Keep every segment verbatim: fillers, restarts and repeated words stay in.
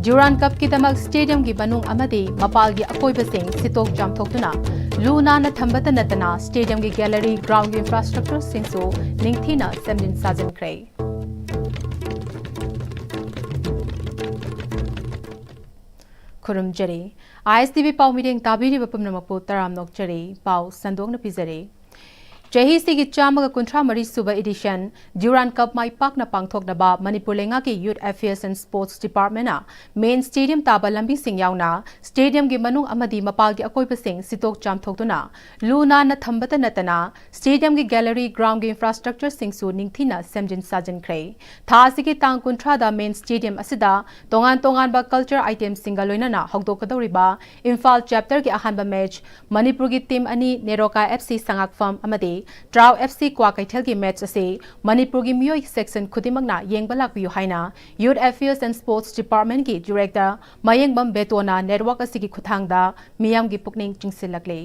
ꯗ꯭ꯌꯨꯔꯥꯟ ꯀꯞꯀꯤꯗꯃꯛ ꯁ꯭ꯇꯦꯗꯤꯌꯝꯒꯤ ꯃꯅꯨꯡ ꯑꯃꯗꯤ ꯃꯄꯥꯜꯒꯤ ꯑꯀꯣꯏꯕꯁꯤꯡ ꯁꯤꯠꯇꯣꯛ ꯆꯥꯝꯊꯣꯛꯇꯨꯅ ꯂꯨ ꯅꯥꯟꯅ ꯊꯝꯕꯇ ꯅꯠꯇꯅ ꯁ꯭ꯇꯦꯗꯤꯌꯝꯒꯤ ꯒꯦꯂꯔꯤ, ꯒ꯭ꯔꯥꯎꯟꯒꯤ ꯏꯟꯐ꯭ꯔꯥꯁ꯭ꯇ꯭ꯔꯛꯆꯔꯁꯤꯡꯁꯨ ꯅꯤꯡꯊꯤꯅ ꯁꯦꯝꯖꯤꯟ ꯁꯥꯖꯤꯟꯈ꯭ꯔꯦ꯫ ꯈꯨꯔꯨꯝꯖꯔꯤ꯫ ISTV ꯄꯥꯎ ꯃꯤꯠꯌꯦꯡ ꯇꯥꯕꯤꯔꯤꯕ ꯄꯨꯝꯅꯃꯛꯄꯨ ꯇꯔꯥꯝꯅ ꯑꯣꯛꯆꯔꯤ꯫ ꯄꯥꯎ ꯁꯟꯗꯣꯛꯅ ꯄꯤꯖꯔꯤ꯫ ꯆꯍꯤꯁꯤꯒꯤ ꯆꯥꯝꯃꯒ ꯀꯨꯟꯊ꯭ꯔꯥ ꯃꯔꯤ ꯁꯨꯕ edition ꯗ꯭ꯌꯨꯔꯥꯟ ꯀꯞ ꯃꯥꯏ ꯄꯥꯛꯅ ꯄꯥꯡꯊꯣꯛꯅꯕ ꯃꯅꯤꯄꯨꯔ ꯂꯩꯉꯥꯛꯀꯤ Youth Affairs and Sports Departmentꯅ main stadium ꯇꯥꯕ ꯂꯝꯕꯤꯁꯤꯡ ꯌꯥꯎꯅ stadiumꯒꯤ ꯃꯅꯨꯡ ꯑꯃꯗꯤ ꯃꯄꯥꯜꯒꯤ ꯑꯀꯣꯏꯕꯁꯤꯡ ꯁꯤꯠꯇꯣꯛ ꯆꯥꯝꯊꯣꯛꯇꯨꯅ ꯂꯨ ꯅꯥꯟꯅ ꯊꯝꯕꯇ ꯅꯠꯇꯅ stadiumꯒꯤ gallery, groundꯒꯤ infrastructureꯁꯤꯡꯁꯨ ꯅꯤꯡꯊꯤꯅ ꯁꯦꯝꯖꯤꯟ ꯁꯥꯖꯤꯟꯈ꯭ꯔꯦ꯫ ꯊꯥ ꯑꯁꯤꯒꯤ ꯇꯥꯡ ꯀꯨꯟꯊ꯭ꯔꯥꯗ main stadium ꯑꯁꯤꯗ ꯇꯣꯉꯥꯟ ꯇꯣꯉꯥꯟꯕ culture itemꯁꯤꯡꯒ ꯂꯣꯏꯅꯅ ꯍꯧꯗꯣꯛꯀꯗꯧꯔꯤꯕ ꯏꯝꯐꯥꯜ chapterꯒꯤ ꯑꯍꯥꯟꯕ match ꯃꯅꯤꯄꯨꯔꯒꯤ team ꯑꯅꯤ, ꯅꯦꯔꯣꯀꯥ FC ꯁꯉꯥꯛꯐꯝ ꯑꯃꯗꯤ ꯇ꯭ꯔꯥꯎ FC ꯀ꯭ꯋꯥꯀꯩꯊꯦꯜꯒꯤ match ꯑꯁꯤ ꯃꯅꯤꯄꯨꯔꯒꯤ ꯃꯤꯑꯣꯏ section ꯈꯨꯗꯤꯡꯃꯛꯅ ꯌꯦꯡꯕ ꯂꯥꯛꯄꯤꯌꯨ ꯍꯥꯏꯅ Youth Affairs and Sports Departmentꯀꯤ Director Mayengbam ꯕꯦꯇꯣꯅ network ꯑꯁꯤꯒꯤ ꯈꯨꯠꯊꯥꯡꯗ ꯃꯤꯌꯥꯝꯒꯤ ꯄꯨꯛꯅꯤꯡ ꯆꯤꯡꯁꯤꯜꯂꯛꯂꯤ꯫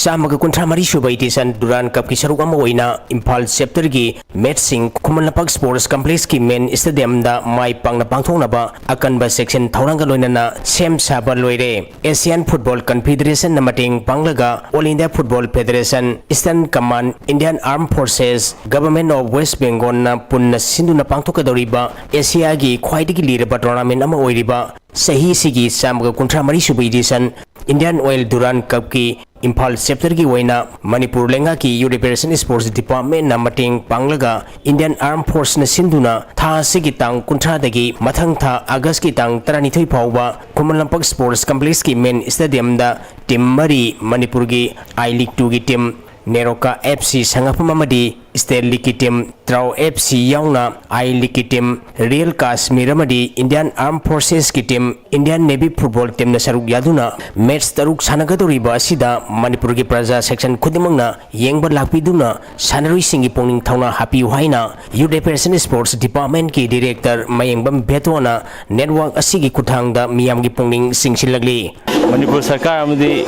ꯆꯥꯝꯃꯒ ꯀꯨꯟꯊ꯭ꯔꯥ ꯃꯔꯤ ꯁꯨꯕ edition ꯗꯨꯔꯥꯟ ꯀꯞꯀꯤ ꯁꯔꯨꯛ ꯑꯃ ꯑꯣꯏꯅ ꯏꯝꯐꯥꯜ chapterꯒꯤ matchꯁꯤꯡ ꯈꯨꯃꯟ ꯂꯝꯄꯥꯛ sports complexꯀꯤ main stadiumꯗ ꯃꯥꯏ ꯄꯥꯛꯅ ꯄꯥꯡꯊꯣꯛꯅꯕ ꯑꯀꯟꯕ section ꯊꯧꯔꯥꯡꯒ ꯂꯣꯏꯅꯅ ꯁꯦꯝ ꯁꯥꯕ ꯂꯣꯏꯔꯦ꯫ Asian Football Confederationꯅ ꯃꯇꯦꯡ ꯄꯥꯡꯂꯒ All India Football Federation, Eastern Command, Indian Armed Forces, Government of West Bengalꯅ ꯄꯨꯟꯅ ꯁꯤꯟꯗꯨꯅ ꯄꯥꯡꯊꯣꯛꯀꯗꯧꯔꯤꯕ ꯑꯦꯁꯤꯌꯥꯒꯤ ꯈ꯭ꯋꯥꯏꯗꯒꯤ ꯂꯤꯔꯕ tournament ꯑꯃ ꯑꯣꯏꯔꯤꯕ ꯆꯍꯤꯁꯤꯒꯤ ꯆꯥꯝꯃꯒ ꯀꯨꯟꯊ꯭ꯔꯥ ꯃꯔꯤ ꯁꯨꯕ edition Indian Oil Durand Cupꯀꯤ Imphal chapterꯒꯤ ꯑꯣꯏꯅ ꯃꯅꯤꯄꯨꯔ ꯂꯩꯉꯥꯛꯀꯤ Youth Affairs and Sports Departmentꯅ ꯃꯇꯦꯡ ꯄꯥꯡꯂꯒ Indian Armed Forceꯅ ꯁꯤꯟꯗꯨꯅ ꯊꯥ ꯑꯁꯤꯒꯤ ꯇꯥꯡ ꯀꯨꯟꯊ꯭ꯔꯥꯗꯒꯤ ꯃꯊꯪ ꯊꯥ Augustꯀꯤ ꯇꯥꯡ ꯇꯔꯥꯅꯤꯊꯣꯏ ꯐꯥꯎꯕ Khuman Lampak sports complexꯀꯤ main stadiumꯗ team ꯃꯔꯤ, ꯃꯅꯤꯄꯨꯔꯒꯤ I League twoꯒꯤ team, NEROCA FC ꯁꯉꯥꯛꯐꯝ ꯑꯃꯗꯤ State Leagueꯀꯤ team, ꯇ꯭ꯔꯥꯎ FC ꯌꯥꯎꯅ I Leagueꯀꯤ team, Real Kashmir ꯑꯃꯗꯤ Indian Armed Forcesꯀꯤ team, Indian Navy Football teamꯅ ꯁꯔꯨꯛ ꯌꯥꯗꯨꯅ match ꯇꯔꯨꯛ ꯁꯥꯟꯅꯒꯗꯧꯔꯤꯕ ꯑꯁꯤꯗ ꯃꯅꯤꯄꯨꯔꯒꯤ ꯄ꯭ꯔꯖꯥ section ꯈꯨꯗꯤꯡꯃꯛꯅ ꯌꯦꯡꯕ ꯂꯥꯛꯄꯤꯗꯨꯅ ꯁꯥꯟꯅꯔꯣꯏꯁꯤꯡꯒꯤ ꯄꯨꯛꯅꯤꯡ ꯊꯧꯅꯥ ꯍꯥꯞꯄꯤꯌꯨ ꯍꯥꯏꯅ Youth Affairs and Sports Departmentꯀꯤ Director Mayengbam ꯕꯦꯇꯣꯅ network ꯑꯁꯤꯒꯤ ꯈꯨꯠꯊꯥꯡꯗ ꯃꯤꯌꯥꯝꯒꯤ ꯄꯨꯛꯅꯤꯡ ꯆꯤꯡꯁꯤꯜꯂꯛꯂꯤ꯫ ꯃꯅꯤꯄꯨꯔ ꯁꯔꯀꯥꯔ ꯑꯃꯗꯤ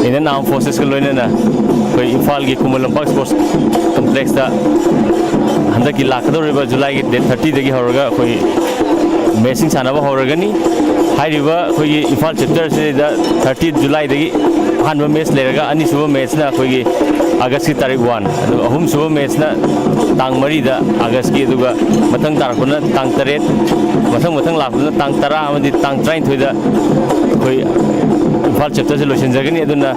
Indian Armed Forcesꯀ ꯂꯣꯏꯅꯅ ꯑꯩꯈꯣꯏ ꯏꯝꯐꯥꯜꯒꯤ ꯈꯨꯃꯟ ꯂꯝꯄꯥꯛ ꯁ꯭ꯄꯣꯔꯠꯁ ꯀꯝꯄ꯭ꯂꯦꯛꯁꯇ ꯍꯟꯗꯛꯀꯤ ꯂꯥꯛꯀꯗꯧꯔꯤꯕ ꯖꯨꯂꯥꯏꯒꯤ ꯗꯦꯠ ꯊꯥꯔꯇꯤꯗꯒꯤ ꯍꯧꯔꯒ ꯑꯩꯈꯣꯏ ꯃꯦꯠꯁꯁꯤꯡ ꯁꯥꯟꯅꯕ ꯍꯧꯔꯒꯅꯤ꯫ ꯍꯥꯏꯔꯤꯕ ꯑꯩꯈꯣꯏꯒꯤ ꯏꯝꯐꯥꯜ ꯆꯦꯞꯇꯔꯁꯤꯗ ꯊꯥꯔꯇꯤ ꯖꯨꯂꯥꯏꯗꯒꯤ ꯑꯍꯥꯟꯕ ꯃꯦꯠꯁ ꯂꯩꯔꯒ, ꯑꯅꯤꯁꯨꯕ ꯃꯦꯠꯁꯅ ꯑꯩꯈꯣꯏꯒꯤ ꯑꯥꯒꯁꯀꯤ ꯇꯥꯔꯤꯛ ꯋꯥꯟ, ꯑꯗꯨꯒ ꯑꯍꯨꯝꯁꯨꯕ ꯃꯦꯠꯁꯅ ꯇꯥꯡ ꯃꯔꯤꯗ ꯑꯥꯒꯁꯀꯤ, ꯑꯗꯨꯒ ꯃꯊꯪ ꯇꯥꯔꯛꯄꯅ ꯇꯥꯡ ꯇꯔꯦꯠ, ꯃꯊꯪ ꯃꯊꯪ ꯂꯥꯛꯄꯗꯨꯅ ꯇꯥꯡ ꯇꯔꯥ ꯑꯃꯗꯤ ꯇꯥꯡ ꯇꯔꯥꯅꯤꯊꯣꯏꯗ ꯑꯩꯈꯣꯏ ꯏꯝꯐꯥꯜ ꯆꯦꯞꯇꯔꯁꯦ ꯂꯣꯏꯁꯤꯟꯖꯒꯅꯤ꯫ ꯑꯗꯨꯅ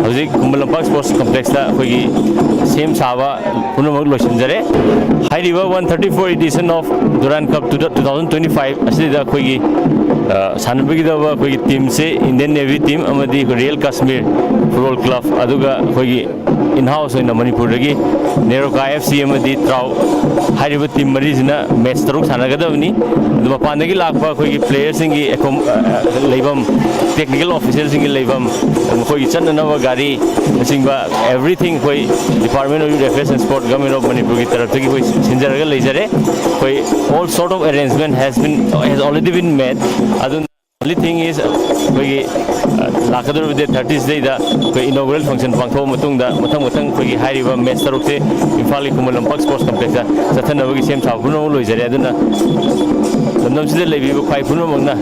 ꯍꯧꯖꯤꯛ ꯈꯨꯃꯟ ꯂꯝꯄꯥꯛ ꯁ꯭ꯄꯣꯔꯠꯁ ꯀꯝꯄ꯭ꯂꯦꯛꯁꯇ ꯑꯩꯈꯣꯏꯒꯤ ꯁꯦꯝ ꯁꯥꯕ ꯄꯨꯝꯅꯃꯛ ꯂꯣꯏꯁꯤꯟꯖꯔꯦ꯫ ꯍꯥꯏꯔꯤꯕ one thirty four edition of Durand cup two thousand twenty five ꯑꯁꯤꯗ ꯑꯩꯈꯣꯏꯒꯤ, ꯑ, ꯁꯥꯟꯅꯕꯒꯤꯗꯕ ꯑꯩꯈꯣꯏꯒꯤ ꯇꯤꯝꯁꯦ ꯏꯟꯗꯤꯌꯟ ꯅꯦꯚꯤ ꯇꯤꯝ ꯑꯃꯗꯤ ꯑꯩꯈꯣꯏ ꯔꯤꯌꯦꯜ ꯀꯥꯁꯃꯤꯔ ꯐꯨꯠꯕꯣꯜ ꯀ꯭ꯂꯕ, ꯑꯗꯨꯒ ꯑꯩꯈꯣꯏꯒꯤ ꯏꯟ ꯍꯥꯎꯁ ꯑꯣꯏꯅ ꯃꯅꯤꯄꯨꯔꯗꯒꯤ ꯅꯦꯔꯣꯀꯥ ꯑꯦꯐ ꯁꯤ ꯑꯃꯗꯤ ꯇ꯭ꯔꯥꯎ ꯍꯥꯏꯔꯤꯕ ꯇꯤꯝ ꯃꯔꯤꯁꯤꯅ ꯃꯦꯠꯁ ꯇꯔꯨꯛ ꯁꯥꯟꯅꯒꯗꯕꯅꯤ꯫ ꯑꯗꯨ ꯃꯄꯥꯟꯗꯒꯤ ꯂꯥꯛꯄ ꯑꯩꯈꯣꯏꯒꯤ ꯄ꯭ꯂꯦꯌꯔꯁꯤꯡꯒꯤ ꯑꯦꯀꯣꯝ-, ꯑ, ꯂꯩꯐꯝ, ꯇꯦꯛꯅꯤꯀꯦꯜ ꯑꯣꯐꯤꯁꯤꯌꯦꯜꯁꯤꯡꯒꯤ ꯂꯩꯐꯝ, ꯃꯈꯣꯏꯒꯤ ꯆꯠꯅꯅꯕ ꯒꯥꯔꯤꯅꯆꯤꯡꯕ everything ꯑꯩꯈꯣꯏ Department of Youth Affairs and Sport, Government of ꯃꯅꯤꯄꯨꯔꯒꯤ ꯇꯔꯞꯇꯒꯤ ꯑꯩꯈꯣꯏ ꯁꯤꯟꯖꯔꯒ ꯂꯩꯖꯔꯦ꯫ ꯑꯩꯈꯣꯏ all sort of arrangement has been, has already been made꯫ ꯑꯗꯨꯅ only thing is ꯑꯩꯈꯣꯏꯒꯤ, ꯑ, ꯂꯥꯛꯀꯗꯧꯔꯤꯕ ꯗꯦꯠ ꯊꯥꯔꯇꯤꯁꯤꯗꯩꯗ ꯑꯩꯈꯣꯏ ꯏꯅꯣꯒ꯭ꯔꯦꯜ ꯐꯪꯁꯟ ꯄꯥꯡꯊꯣꯛꯑ ꯃꯇꯨꯡꯗ ꯃꯊꯪ ꯃꯊꯪ ꯑꯩꯈꯣꯏꯒꯤ ꯍꯥꯏꯔꯤꯕ ꯃꯦꯠꯁ ꯇꯔꯨꯛꯁꯦ ꯏꯝꯐꯥꯜꯒꯤ ꯈꯨꯃꯟ ꯂꯝꯄꯥꯛ ꯁ꯭ꯄꯣꯔꯠꯁ ꯀꯝꯄ꯭ꯂꯦꯛꯁꯇ ꯆꯠꯊꯅꯕꯒꯤ ꯁꯦꯝ ꯁꯥꯕ ꯄꯨꯝꯅꯃꯛ ꯂꯣꯏꯖꯔꯦ꯫ ꯑꯗꯨꯅ ꯂꯝꯗꯝꯁꯤꯗ ꯂꯩꯕꯤꯕ ꯈ꯭ꯋꯥꯏ ꯄꯨꯝꯅꯃꯛꯅ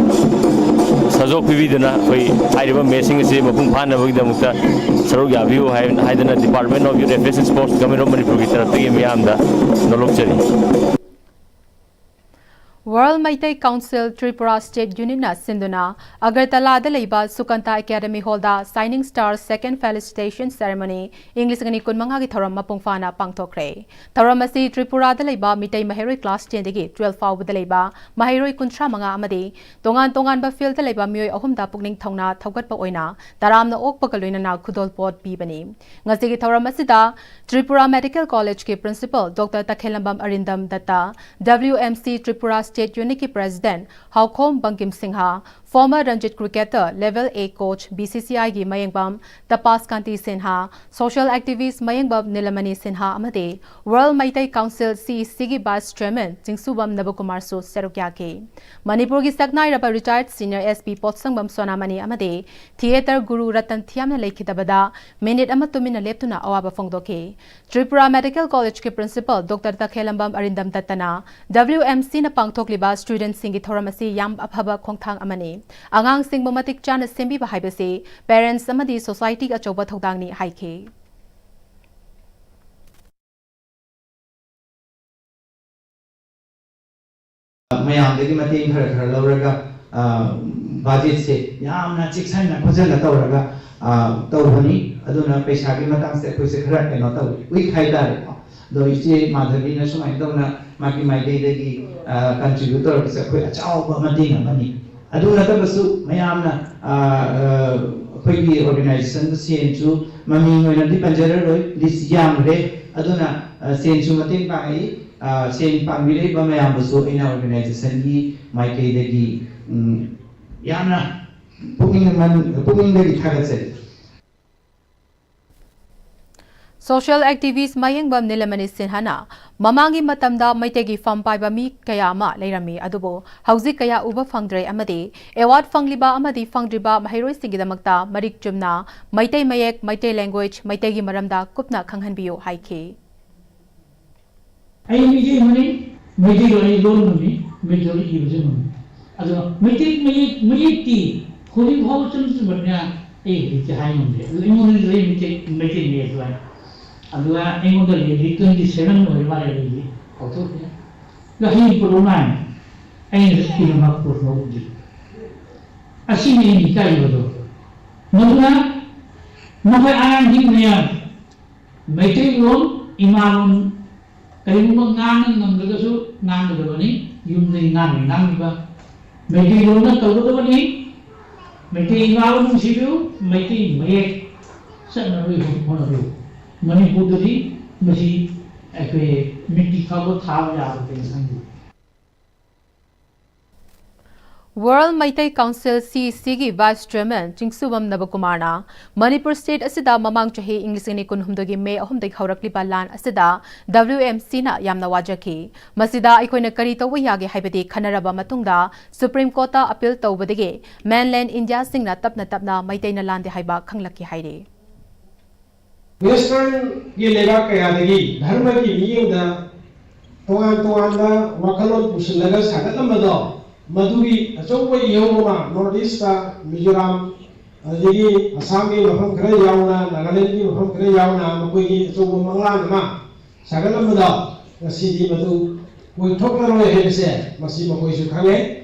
ꯁꯖꯣꯛ ꯄꯤꯕꯤꯗꯨꯅ ꯑꯩꯈꯣꯏ ꯍꯥꯏꯔꯤꯕ ꯃꯦꯠꯁꯁꯤꯡ ꯑꯁꯤ ꯃꯄꯨꯡ ꯐꯥꯅꯕꯒꯤꯗꯃꯛꯇ ꯁꯔꯨꯛ ꯌꯥꯕꯤꯌꯨ ꯍꯥꯏ-, ꯍꯥꯏꯗꯅ Department of Youth Affairs and Sports, Government of ꯃꯅꯤꯄꯨꯔꯒꯤ ꯇꯔꯞꯇꯒꯤ ꯃꯤꯌꯥꯝꯗ ꯅꯣꯂꯣꯛꯆꯔꯤ꯫ World Meitei Council Tripura State Unit ꯅ ꯁꯤꯟꯗꯨꯅ ꯑꯒꯔꯇꯂꯥꯗ ꯂꯩꯕ ꯁꯨꯀꯟꯇ Academy Hall ꯗ Shining Star Second Felicitation Ceremony ꯏꯪ ꯂꯤꯁꯤꯡ ꯑꯅꯤ ꯀꯨꯟꯃꯉꯥꯒꯤ ꯊꯧꯔꯝ ꯃꯄꯨꯡ ꯐꯥꯅ ꯄꯥꯡꯊꯣꯛꯈ꯭ꯔꯦ꯫ ꯊꯧꯔꯝ ꯑꯁꯤ ꯇ꯭ꯔꯤꯄꯨꯔꯥꯗ ꯂꯩꯕ ꯃꯤꯇꯩ ꯃꯍꯩꯔꯣꯏ class ten ꯗꯒꯤ twelve ꯐꯥꯎꯕꯗ ꯂꯩꯕ ꯃꯍꯩꯔꯣꯏ ꯀꯨꯟꯊ꯭ꯔꯥ ꯃꯉꯥ ꯑꯃꯗꯤ ꯇꯣꯉꯥꯟ ꯇꯣꯉꯥꯟꯕ field ꯗ ꯂꯩꯕ ꯃꯤꯑꯣꯏ ꯑꯍꯨꯝꯗ ꯄꯨꯛꯅꯤꯡ ꯊꯧꯅꯥ ꯊꯧꯒꯠꯄ ꯑꯣꯏꯅ ꯇꯔꯥꯝꯅ ꯑꯣꯛꯄꯒ ꯂꯣꯏꯅꯅ ꯈꯨꯗꯣꯜꯄꯣꯠ ꯄꯤꯕꯅꯤ꯫ ꯉꯁꯤꯒꯤ ꯊꯧꯔꯝ ꯑꯁꯤꯗ ꯇ꯭ꯔꯤꯄꯨꯔꯥ Medical College ꯀꯤ Principal Doctor ꯇꯈꯦꯜꯂꯝꯕꯝ ꯑꯔꯤꯟꯗꯝ ꯗꯠꯇ, W M C Tripura State Unit ꯀꯤ President ꯍꯥꯎꯈꯣꯝ Bangkim Singh, Former Ranji cricketer, level A coach, B C C I ꯒꯤ ꯃꯌꯦꯡꯕꯝ ꯇꯄꯥꯁ ꯀꯥꯟꯇꯤ ꯁꯤꯟꯍꯥ, social activist ꯃꯌꯦꯡꯕꯝ ꯅꯤꯂꯃꯅꯤ ꯁꯤꯟꯍꯥ ꯑꯃꯗꯤ World Meitei Council, C E C ꯒꯤ vice chairman ꯆꯤꯡꯁꯨꯕꯝ ꯅꯕꯀꯨꯃꯥꯔꯁꯨ ꯁꯔꯨꯛ ꯌꯥꯈꯤ꯫ ꯃꯅꯤꯄꯨꯔꯒꯤ ꯁꯛꯅꯥꯏꯔꯕ retired senior S P ꯄꯣꯠꯁꯪꯕꯝ ꯁꯣꯅꯥꯃꯅꯤ ꯑꯃꯗꯤ theatre ꯒꯨꯔꯨ ꯔꯇꯟ ꯊꯤꯌꯥꯝꯅ ꯂꯩꯈꯤꯗꯕꯗ minute ꯑꯃ ꯇꯨꯃꯤꯟꯅ ꯂꯦꯞꯇꯨꯅ ꯑꯋꯥꯕ ꯐꯣꯡꯗꯣꯛꯈꯤ꯫ ꯇ꯭ꯔꯤꯄꯨꯔꯥ ꯃꯦꯗꯤꯀꯦꯜ ꯀꯣꯂꯦꯖꯀꯤ principal Doctor ꯇꯈꯦꯜꯂꯝꯕꯝ ꯑꯔꯤꯟꯗꯝ ꯗꯠꯇꯅ W M C ꯅ ꯄꯥꯡꯊꯣꯛꯂꯤꯕ studentꯁꯤꯡꯒꯤ ꯊꯧꯔꯝ ꯑꯁꯤ ꯌꯥꯝ ꯑꯐꯕ ꯈꯣꯡꯊꯥꯡ ꯑꯃꯅꯤ꯫ ꯑꯉꯥꯡꯁꯤꯡꯕꯨ ꯃꯇꯤꯛ ꯆꯥꯅ ꯁꯦꯝꯕꯤꯕ ꯍꯥꯏꯕꯁꯤ parents ꯑꯃꯗꯤ society ꯒꯤ ꯑꯆꯧꯕ ꯊꯧꯗꯥꯡꯅꯤ ꯍꯥꯏꯈꯤ꯫ ꯃꯌꯥꯝꯗꯒꯤ ꯃꯇꯦꯡ ꯈꯔ ꯈꯔ ꯂꯧꯔꯒ, ꯑ, budgetꯁꯦ ꯌꯥꯝꯅ ꯆꯦꯛꯁꯤꯟꯅ ꯈꯣꯠꯆꯟꯅ ꯇꯧꯔꯒ, ꯑ, ꯇꯧꯕꯅꯤ꯫ ꯑꯗꯨꯅ ꯄꯩꯁꯥꯒꯤ ꯃꯇꯥꯡꯁꯦ ꯑꯩꯈꯣꯏꯁꯦ ꯈꯔ ꯀꯩꯅꯣ ꯇꯧꯏ, weak ꯍꯥꯏꯇꯥꯔꯦꯀꯣ꯫ ꯑꯗꯣ ꯏꯆꯦ ꯃꯥꯙꯕꯤꯅ ꯁꯨꯃꯥꯏꯅ ꯇꯧꯅ ꯃꯥꯒꯤ ꯃꯥꯏꯀꯩꯗꯒꯤ, ꯑ, contribute ꯇꯧꯔꯛꯄꯁꯦ ꯑꯩꯈꯣꯏ ꯑꯆꯧꯕ ꯃꯇꯦꯡ ꯑꯃꯅꯤ꯫ ꯑꯗꯨ ꯅꯠꯇꯕꯁꯨ ꯃꯌꯥꯝꯅ, ꯑ, ꯑ, ꯑꯩꯈꯣꯏꯒꯤ organizationꯗ ꯁꯦꯟꯁꯨ ꯃꯃꯤꯡ ꯑꯣꯏꯅꯗꯤ ꯄꯟꯖꯔꯔꯣꯏ, list ꯌꯥꯝꯈ꯭ꯔꯦ꯫ ꯑꯗꯨꯅ, ꯑ, ꯁꯦꯟꯁꯨ ꯃꯇꯦꯡ ꯄꯥꯡꯉꯛꯏ꯫ ꯑ, ꯁꯦꯟ ꯄꯥꯡꯕꯤꯔꯛꯏꯕ ꯃꯌꯥꯝꯕꯨꯁꯨ ꯑꯩꯅ organizationꯒꯤ ꯃꯥꯏꯀꯩꯗꯒꯤ, ꯎꯝ, ꯌꯥꯝꯅ ꯄꯨꯛꯅꯤꯡ ꯃꯟ-, ꯄꯨꯛꯅꯤꯡꯗꯒꯤ ꯊꯥꯒꯠꯆꯔꯤ꯫ Social activist ꯃꯌꯦꯡꯕꯝ ꯅꯤꯂꯃꯅꯤ ꯁꯤꯟꯍꯥꯅ ꯃꯃꯥꯡꯒꯤ ꯃꯇꯝꯗ ꯃꯩꯇꯩꯒꯤ ꯐꯝ ꯄꯥꯏꯕ ꯃꯤ ꯀꯌꯥ ꯑꯃ ꯂꯩꯔꯝꯃꯤ, ꯑꯗꯨꯕꯨ ꯍꯧꯖꯤꯛ ꯀꯌꯥ ꯎꯕ ꯐꯪꯗ꯭ꯔꯦ ꯑꯃꯗꯤ award ꯐꯪꯂꯤꯕ ꯑꯃꯗꯤ ꯐꯪꯗ꯭ꯔꯤꯕ ꯃꯍꯩꯔꯣꯏꯁꯤꯡꯒꯤꯗꯃꯛꯇ ꯃꯔꯤꯛ ꯆꯨꯝꯅ ꯃꯩꯇꯩ ꯃꯌꯦꯛ, ꯃꯩꯇꯩ language, ꯃꯩꯇꯩꯒꯤ ꯃꯔꯝꯗ ꯀꯨꯞꯅ ꯈꯪꯍꯟꯕꯤꯌꯨ ꯍꯥꯏꯈꯤ꯫ ꯑꯩ ꯃꯤꯇꯩ ꯑꯃꯅꯤ, ꯃꯩꯇꯩꯂꯣꯟ ꯑꯩ ꯂꯣꯟ ꯉꯝꯃꯤ, ꯃꯩꯇꯩꯂꯣꯟ ꯏꯕꯁꯨ ꯉꯝꯃꯤ꯫ ꯑꯗꯣ ꯃꯩꯇꯩ ꯃꯌꯦꯛ, ꯃꯌꯦꯛꯇꯤ ꯍꯧꯖꯤꯛ ꯐꯥꯎꯕ ꯆꯨꯝ ꯆꯨꯝꯕꯅꯤꯅ ꯑꯩ ꯍꯧꯖꯤꯛꯇꯤ ꯍꯥꯏ ꯉꯝꯗꯦ꯫ ꯑꯗꯣ ꯑꯩꯉꯣꯟꯗꯗꯤ ꯂꯩ ꯃꯩꯇꯩ, ꯃꯩꯇꯩ ꯃꯌꯦꯛ ꯂꯣꯏ꯫ ꯑꯗꯨꯒ ꯑꯩꯉꯣꯟꯗ ꯂꯩꯔꯗꯤ twenty seven ꯑꯣꯏꯔ ꯃꯥꯜꯂꯦ, ꯑꯩꯗꯤ ꯀꯥꯎꯊꯣꯛꯈ꯭ꯔꯦ꯫ ꯑꯗꯣ ꯍꯌꯦꯡ ꯄꯨꯔꯛꯎ ꯃꯥꯜꯂꯦ꯫ ꯑꯩꯅꯁꯨ ꯏꯕꯃꯛ ꯄꯨꯊꯣꯛꯎꯗ꯭ꯔꯤ꯫ ꯑꯁꯤꯅꯤ ꯑꯩꯅ ꯏꯀꯥꯏꯕꯗꯣ꯫ ꯃꯗꯨꯅ ꯃꯈꯣꯏ ꯑꯉꯥꯡꯁꯤꯡ ꯃꯌꯥꯝ ꯃꯩꯇꯩꯂꯣꯟ ꯏꯃꯥꯂꯣꯟ ꯀꯔꯤꯒꯨꯝꯕ ꯉꯥꯡꯅ ꯉꯝꯗ꯭ꯔꯒꯁꯨ ꯉꯥꯡꯒꯗꯕꯅꯤ, ꯌꯨꯝꯗꯒꯤ ꯉꯥꯡꯅ ꯉꯥꯡꯂꯤꯕ ꯃꯩꯇꯩꯂꯣꯟꯗ ꯇꯧꯒꯗꯕꯅꯤ꯫ ꯃꯩꯇꯩ ꯏꯃꯥꯂꯣꯟ ꯅꯨꯡꯁꯤꯕꯤꯌꯨ, ꯃꯩꯇꯩ ꯃꯌꯦꯛ ꯆꯠꯅꯕꯒꯤ ꯍꯣꯠꯅꯕꯤꯌꯨ꯫ ꯃꯅꯤꯄꯨꯔꯗꯗꯤ ꯃꯁꯤ ꯑꯩꯈꯣꯏ ꯃꯤꯠꯇꯤ ꯐꯥꯎꯕ ꯊꯥꯕ ꯌꯥꯕ ꯀꯩꯅꯣ ꯈꯪꯗꯦ꯫ World Meitei Council, C E C ꯒꯤ Vice Chairman ꯆꯤꯡꯁꯨꯕꯝ ꯅꯕꯀꯨꯃꯥꯔꯅ ꯃꯅꯤꯄꯨꯔ state ꯑꯁꯤꯗ ꯃꯃꯥꯡ ꯆꯍꯤ ꯏꯪ ꯂꯤꯁꯤꯡ ꯑꯅꯤ ꯀꯨꯟꯍꯨꯝꯗꯣꯏꯒꯤ May ꯑꯍꯨꯝꯗꯒꯤ ꯍꯧꯔꯛꯂꯤꯕ ꯂꯥꯟ ꯑꯁꯤꯗ W M Cꯅ ꯌꯥꯝꯅ ꯋꯥꯖꯈꯤ꯫ ꯃꯁꯤꯗ ꯑꯩꯈꯣꯏꯅ ꯀꯔꯤ ꯇꯧꯕ ꯌꯥꯒꯦ ꯍꯥꯏꯕꯗꯤ ꯈꯟꯅꯔꯕ ꯃꯇꯨꯡꯗ Supreme Courtꯇ appeal ꯇꯧꯕꯗꯒꯤ mainland Indiaꯁꯤꯡꯅ ꯇꯞꯅ ꯇꯞꯅ ꯃꯩꯇꯩꯅ ꯂꯥꯟꯗꯦ ꯍꯥꯏꯕ ꯈꯪꯂꯛꯈꯤ ꯍꯥꯏꯔꯤ꯫ Westernꯒꯤ ꯂꯩꯕꯥꯛ ꯀꯌꯥꯗꯒꯤ ꯙꯔꯃꯒꯤ ꯃꯤꯠꯌꯦꯡꯗ ꯇꯣꯉꯥꯟ ꯇꯣꯉꯥꯟꯕ ꯋꯥꯈꯜꯂꯣꯟ ꯄꯨꯁꯤꯜꯂꯒ ꯁꯥꯒꯠꯂꯝꯕꯗꯣ, ꯃꯗꯨꯒꯤ ꯑꯆꯧꯕ ꯏꯍꯧ ꯑꯃ North Eastꯇ ꯃꯤꯖꯣꯔꯥꯝ, ꯑꯗꯒꯤ ꯑꯁꯥꯝꯒꯤ ꯃꯐꯝ ꯈꯔ ꯌꯥꯎꯅ, ꯅꯥꯒꯥꯂꯦꯟꯒꯤ ꯃꯐꯝ ꯈꯔ ꯌꯥꯎꯅ ꯃꯈꯣꯏꯒꯤ ꯑꯆꯧꯕ ꯃꯪꯂꯥꯟ ꯑꯃ ꯁꯥꯒꯠꯂꯝꯕꯗꯣ, ꯉꯁꯤꯗꯤ ꯃꯗꯨ ꯑꯣꯏꯊꯣꯛꯂꯔꯣꯏ ꯍꯥꯏꯕꯁꯦ ꯃꯁꯤ ꯃꯈꯣꯏꯁꯨ ꯈꯪꯉꯦ꯫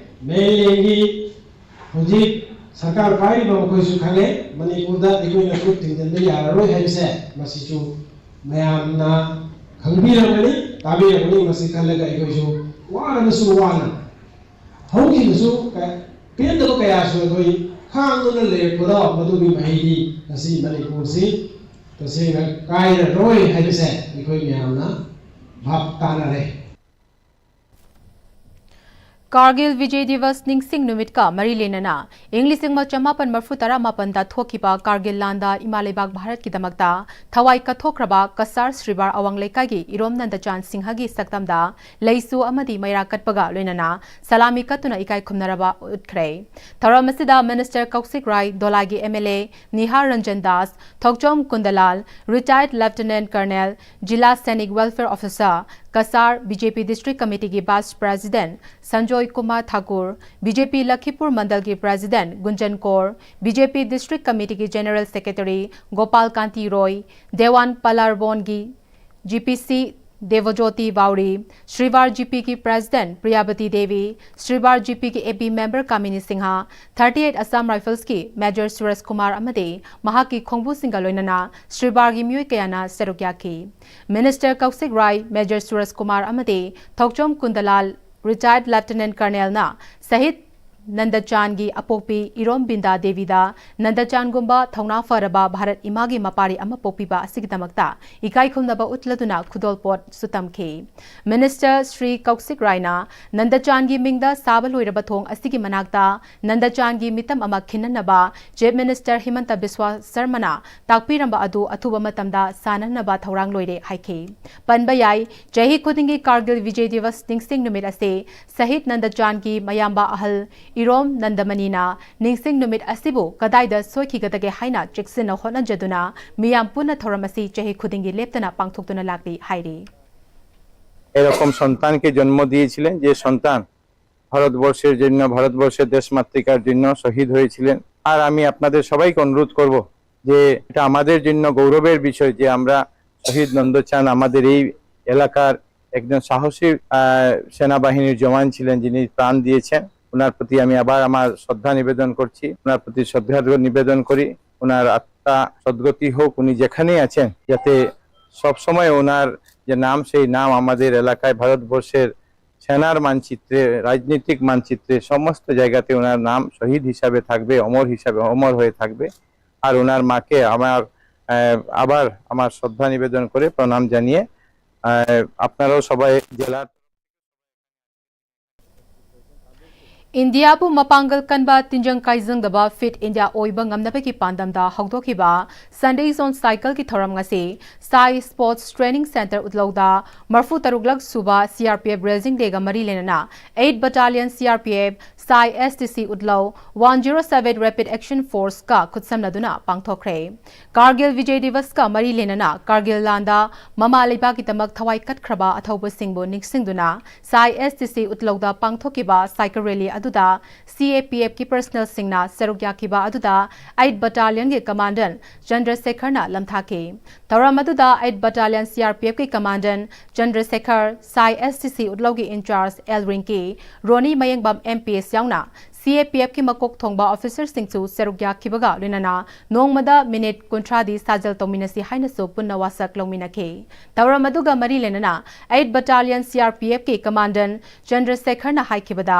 Mainlandꯒꯤ ꯍꯧꯖꯤꯛ ꯁꯔꯀꯥꯔ ꯄꯥꯏꯔꯤꯕ ꯃꯈꯣꯏꯁꯨ ꯈꯪꯉꯦ, ꯃꯅꯤꯄꯨꯔꯗ ꯑꯩꯈꯣꯏꯅ ꯈꯨꯠ ꯊꯤꯡꯖꯤꯟꯕ ꯌꯥꯔꯔꯣꯏ ꯍꯥꯏꯕꯁꯦ ꯃꯁꯤꯁꯨ ꯃꯌꯥꯝꯅ ꯈꯪꯕꯤꯔꯝꯒꯅꯤ, ꯇꯥꯕꯤꯔꯝꯒꯅꯤ꯫ ꯃꯁꯤ ꯈꯜꯂꯒ ꯑꯩꯈꯣꯏꯁꯨ ꯋꯥꯔꯕꯁꯨ ꯋꯥꯅ ꯍꯧꯈꯤꯕꯁꯨ ꯀ-, ꯄꯦꯟꯗꯕ ꯀꯌꯥꯁꯨ ꯑꯩꯈꯣꯏ ꯈꯥꯡꯗꯨꯅ ꯂꯩꯔꯛꯄꯗꯣ, ꯃꯗꯨꯒꯤ ꯃꯍꯩꯗꯤ ꯉꯁꯤ ꯃꯅꯤꯄꯨꯔꯁꯤ ꯇꯁꯦꯡꯅ ꯀꯥꯏꯔꯔꯣꯏ ꯍꯥꯏꯕꯁꯦ ꯑꯩꯈꯣꯏ ꯃꯌꯥꯝꯅ ꯚꯥꯞ ꯇꯥꯅꯔꯦ꯫ ꯀꯥꯔꯒꯤꯜ ꯕꯤꯖꯣꯏ ꯗꯤꯕꯁ ꯅꯤꯡꯁꯤꯡ ꯅꯨꯃꯤꯠꯀ ꯃꯔꯤ ꯂꯩꯅꯅ ꯏꯪ ꯂꯤꯁꯤꯡ ꯑꯃ ꯆꯃꯥꯄꯟ ꯃꯔꯤꯐꯨ ꯇꯔꯥ ꯃꯥꯄꯟꯗ ꯊꯣꯛꯈꯤꯕ ꯀꯥꯔꯒꯤꯜ ꯂꯥꯟꯗ ꯏꯃꯥ ꯂꯩꯕꯥꯛ ꯚꯥꯔꯠꯀꯤꯗꯃꯛꯇ ꯊꯋꯥꯏ ꯀꯠꯊꯣꯛꯈ꯭ꯔꯕ ꯀꯁꯥꯔ ꯁ꯭ꯔꯤꯕꯥꯔ ꯑꯋꯥꯡ ꯂꯩꯀꯥꯏꯒꯤ ꯏꯔꯣꯝ ꯅꯟꯗꯆꯥꯟ ꯁꯤꯡꯍꯒꯤ ꯁꯛꯇꯝꯗ ꯂꯩꯁꯨ ꯑꯃꯗꯤ ꯃꯩꯔꯥ ꯀꯠꯄꯒ ꯂꯣꯏꯅꯅ ꯁꯂꯥꯃꯤ ꯀꯠꯇꯨꯅ ꯏꯀꯥꯏ ꯈꯨꯝꯅꯔꯕ ꯎꯠꯈ꯭ꯔꯦ꯫ ꯊꯧꯔꯝ ꯑꯁꯤꯗ Minister ꯀꯧꯁꯤꯛ ꯔꯥꯏ, ꯗꯣꯂꯥꯏꯒꯤ M L A Nihar Ranjan Das, Thokchom Kundalal, Retired Lieutenant Colonel, Jilla Sainik Welfare Officer, Kasar, B J P District Committeeꯒꯤ Vice President Sanjoy Kumar Thakur, B J P Lakhipur ꯃꯟꯗꯜꯒꯤ President Gunjan Kaur, B J P District Committeeꯒꯤ General Secretary ꯒꯣꯄꯥꯜ ꯀꯥꯟꯇꯤ ꯔꯣꯏ, ꯗꯦꯋꯥꯟ ꯄꯂꯥꯔꯕꯣꯟꯒꯤ G P C Debjyoti Bauri, Sribar G Pꯒꯤ President Priyabati Devi, Sribar G Pꯒꯤ A P member Kamini Singh, thirty eight Assam Riflesꯀꯤ Major Suresh Kumar ꯑꯃꯗꯤ ꯃꯍꯥꯛꯀꯤ ꯈꯣꯡꯕꯨꯁꯤꯡꯒ ꯂꯣꯏꯅꯅ ꯁ꯭ꯔꯤꯕꯥꯔꯒꯤ ꯃꯤꯑꯣꯏ ꯀꯌꯥꯅ ꯁꯔꯨꯛ ꯌꯥꯈꯤ꯫ Minister ꯀꯧꯁꯤꯛ ꯔꯥꯏ, Major ꯁꯨꯔꯦꯁ ꯀꯨꯃꯥꯔ ꯑꯃꯗꯤ ꯊꯣꯛꯆꯣꯝ ꯀꯨꯟꯗꯂꯥꯜ, Retired Lieutenant Colonelꯅ ꯁꯍꯤꯗ ꯅꯟꯗꯆꯥꯟꯒꯤ ꯑꯄꯣꯛꯄꯤ ꯏꯔꯣꯝ ꯕꯤꯟꯗꯥ ꯗꯦꯕꯤꯗ ꯅꯟꯗꯆꯥꯟꯒꯨꯝꯕ ꯊꯧꯅꯥ ꯐꯔꯕ ꯚꯥꯔꯠ ꯏꯃꯥꯒꯤ ꯃꯄꯥꯔꯤ ꯑꯃ ꯄꯣꯛꯄꯤꯕ ꯑꯁꯤꯒꯤꯗꯃꯛꯇ ꯏꯀꯥꯏ ꯈꯨꯝꯅꯕ ꯎꯠꯂꯗꯨꯅ ꯈꯨꯗꯣꯜꯄꯣꯠꯁꯨ ꯇꯝꯈꯤ꯫ ꯃꯤꯅꯤꯁꯇꯔ ꯁ꯭ꯔꯤ ꯀꯧꯁꯤꯛ ꯔꯥꯏꯅ ꯅꯟꯗꯆꯥꯟꯒꯤ ꯃꯤꯡꯗ ꯁꯥꯕ ꯂꯣꯏꯔꯕ ꯊꯣꯡ ꯑꯁꯤꯒꯤ ꯃꯅꯥꯛꯇ ꯅꯟꯗꯆꯥꯟꯒꯤ ꯃꯤꯇꯝ ꯑꯃ ꯈꯤꯟꯅꯅꯕ ꯆꯤꯐ ꯃꯤꯅꯤꯁꯇꯔ ꯍꯤꯃꯟꯇ ꯕꯤꯁ꯭ꯋꯥ ꯁꯔꯃꯅ ꯇꯥꯛꯄꯤꯔꯝꯕ ꯑꯗꯨ ꯑꯊꯨꯕ ꯃꯇꯝꯗ ꯁꯥꯟꯅꯅꯕ ꯊꯧꯔꯥꯡ ꯂꯣꯏꯔꯦ ꯍꯥꯏꯈꯤ꯫ ꯄꯟꯕ ꯌꯥꯏ, ꯆꯍꯤ ꯈꯨꯗꯤꯡꯒꯤ ꯀꯥꯔꯒꯤꯜ ꯕꯤꯖꯦ ꯗꯤꯋꯁ ꯅꯤꯡꯁꯤꯡ ꯅꯨꯃꯤꯠ ꯑꯁꯤ ꯁꯍꯤꯗ ꯅꯟꯗꯆꯥꯟꯒꯤ ꯃꯌꯥꯝꯕ ꯑꯍꯜ ꯏꯔꯣꯝ ꯅꯟꯗꯃꯅꯤꯅ ꯅꯤꯡꯁꯤꯡ ꯅꯨꯃꯤꯠ ꯑꯁꯤꯕꯨ ꯀꯗꯥꯏꯗ ꯁꯣꯏꯈꯤꯒꯗꯒꯦ ꯍꯥꯏꯅ ꯆꯦꯛꯁꯤꯟꯅ ꯍꯣꯠꯅꯖꯗꯨꯅ ꯃꯤꯌꯥꯝ ꯄꯨꯟꯅ ꯊꯧꯔꯝ ꯑꯁꯤ ꯆꯍꯤ ꯈꯨꯗꯤꯡꯒꯤ ꯂꯦꯞꯇꯅ ꯄꯥꯡꯊꯣꯛꯇꯨꯅ ꯂꯥꯛꯂꯤ ꯍꯥꯏꯔꯤ꯫ এরকম সন্তানকে জন্ম দিয়েছিলেন, যে সন্তান ভারতবর্ষের জন্য, ভারতবর্ষের দেশমাতৃকার জন্য শহীদ হয়েছিলেন। আর আমি আপনাদের সবাইকে অনুরোধ করব যে এটা আমাদের জন্য গৌরবের বিষয় যে আমরা শহীদ নন্দচাঁদ, আমাদের এই এলাকার একজন সাহসী আহ, সেনাবাহিনীর জওয়ান ছিলেন, যিনি প্রাণ দিয়েছেন। ওনার প্রতি আমি আবার আমার শ্রদ্ধা নিবেদন করছি, ওনার প্রতি শ্রদ্ধা নিবেদন করি। ওনার আত্মা সদ্গতি হোক, উনি যেখানেই আছেন যাতে সবসময় ওনার যে নাম, সেই নাম আমাদের এলাকায়, ভারতবর্ষের সেনার মানচিত্রে, রাজনৈতিক মানচিত্রে সমস্ত জায়গাতে ওনার নাম শহীদ হিসাবে থাকবে, অমর হিসাবে অমর হয়ে থাকবে। আর ওনার মাকে আমার আহ, আবার আমার শ্রদ্ধা নিবেদন করে প্রণাম জানিয়ে আহ, আপনারাও সবাই জেলার ꯏꯟꯗꯤꯌꯥꯕꯨ ꯃꯄꯥꯡꯒꯜ ꯀꯟꯕ ꯇꯤꯟꯖꯪ ꯀꯥꯏꯖꯪꯗꯕ ꯐꯤꯠ ꯏꯟꯗꯤꯌꯥ ꯑꯣꯏꯕ ꯉꯝꯅꯕꯒꯤ ꯄꯥꯟꯗꯝꯗ ꯍꯧꯗꯣꯛꯈꯤꯕ ꯁꯟꯗꯦ ꯖꯣꯟ ꯁꯥꯏꯀꯜꯒꯤ ꯊꯧꯔꯝ ꯉꯁꯤ ꯁꯥꯏ ꯁ꯭ꯄꯣꯔꯠꯁ ꯇ꯭ꯔꯦꯅꯤꯡ ꯁꯦꯟꯇꯔ ꯎꯠꯂꯧꯗ ꯃꯔꯐꯨ ꯇꯔꯨꯛꯂꯛ ꯁꯨꯕ C R P F rising ꯗꯦꯒ ꯃꯔꯤ ꯂꯩꯅꯅ eight ꯕꯇꯥꯂꯤꯌꯟ C R P F ꯁꯥꯏ ꯑꯦꯁ ꯇꯤ ꯁꯤ ꯎꯠꯂꯧ one zero seven rapid action ꯐꯣꯔꯁꯀ ꯈꯨꯠꯁꯝꯅꯗꯨꯅ ꯄꯥꯡꯊꯣꯛꯈ꯭ꯔꯦ꯫ ꯀꯥꯔꯒꯤꯜ ꯕꯤꯖꯦ ꯗꯤꯋꯁꯀ ꯃꯔꯤ ꯂꯩꯅꯅ ꯀꯥꯔꯒꯤꯜ ꯂꯥꯟꯗ ꯃꯃꯥ ꯂꯩꯕꯥꯛꯀꯤꯗꯃꯛ ꯊꯋꯥꯏ ꯀꯠꯈ꯭ꯔꯕ ꯑꯊꯧꯕꯁꯤꯡꯕꯨ ꯅꯤꯡꯁꯤꯡꯗꯨꯅ ꯁꯥꯏ ꯑꯦꯁ ꯇꯤ ꯁꯤ ꯎꯠꯂꯧꯗ ꯄꯥꯡꯊꯣꯛꯈꯤꯕ ꯁꯥꯏꯀꯜ ꯔꯦꯂꯤ ꯑꯗꯨꯗ ꯁꯤ ꯑꯦ ꯄꯤ ꯑꯦꯐꯀꯤ ꯄꯔꯁꯅꯦꯜꯁꯤꯡꯅ ꯁꯔꯨꯛ ꯌꯥꯈꯤꯕ ꯑꯗꯨꯗ ꯑꯩꯠ ꯕꯇꯥꯂꯤꯌꯟꯒꯤ ꯀꯃꯥꯟꯗꯦꯟ ꯆꯟꯗ꯭ꯔꯁꯦꯈꯔꯅ ꯂꯝꯊꯥꯈꯤ꯫ ꯊꯧꯔꯝ ꯑꯗꯨꯗ eight ꯕꯇꯥꯂꯤꯌꯟ C R P ꯑꯦꯐꯀꯤ commandant ꯆꯟꯗ꯭ꯔꯁꯦꯈꯔ, ꯁꯥꯏ ꯑꯦꯁ ꯇꯤ ꯁꯤ ꯎꯠꯂꯧꯒꯤ incharge L Rinki, Roni Mayengbam M P S ꯌꯥꯎꯅ ꯁꯤ ꯑꯦ ꯄꯤ ꯑꯦꯐꯀꯤ ꯃꯀꯣꯛ ꯊꯣꯡꯕ ꯑꯣꯐꯤꯁꯔꯁꯤꯡꯁꯨ ꯁꯔꯨꯛ ꯌꯥꯈꯤꯕꯒ ꯂꯣꯏꯅꯅ ꯅꯣꯡꯃꯗ ꯃꯤꯅꯤꯠ ꯀꯨꯟꯊ꯭ꯔꯥꯗꯤ ꯁꯥꯖꯦꯜ ꯇꯧꯃꯤꯟꯅꯁꯤ ꯍꯥꯏꯅꯁꯨ ꯄꯨꯟꯅ ꯋꯥꯁꯛ ꯂꯧꯃꯤꯟꯅꯈꯤ꯫ ꯊꯧꯔꯝ ꯑꯗꯨꯒ ꯃꯔꯤ ꯂꯩꯅꯅ eight Battalion C R P F ꯀꯤ ꯀꯃꯥꯟꯗꯦꯟꯠ ꯆꯟꯗ꯭ꯔꯁꯦꯈꯔꯅ ꯍꯥꯏꯈꯤꯕꯗ,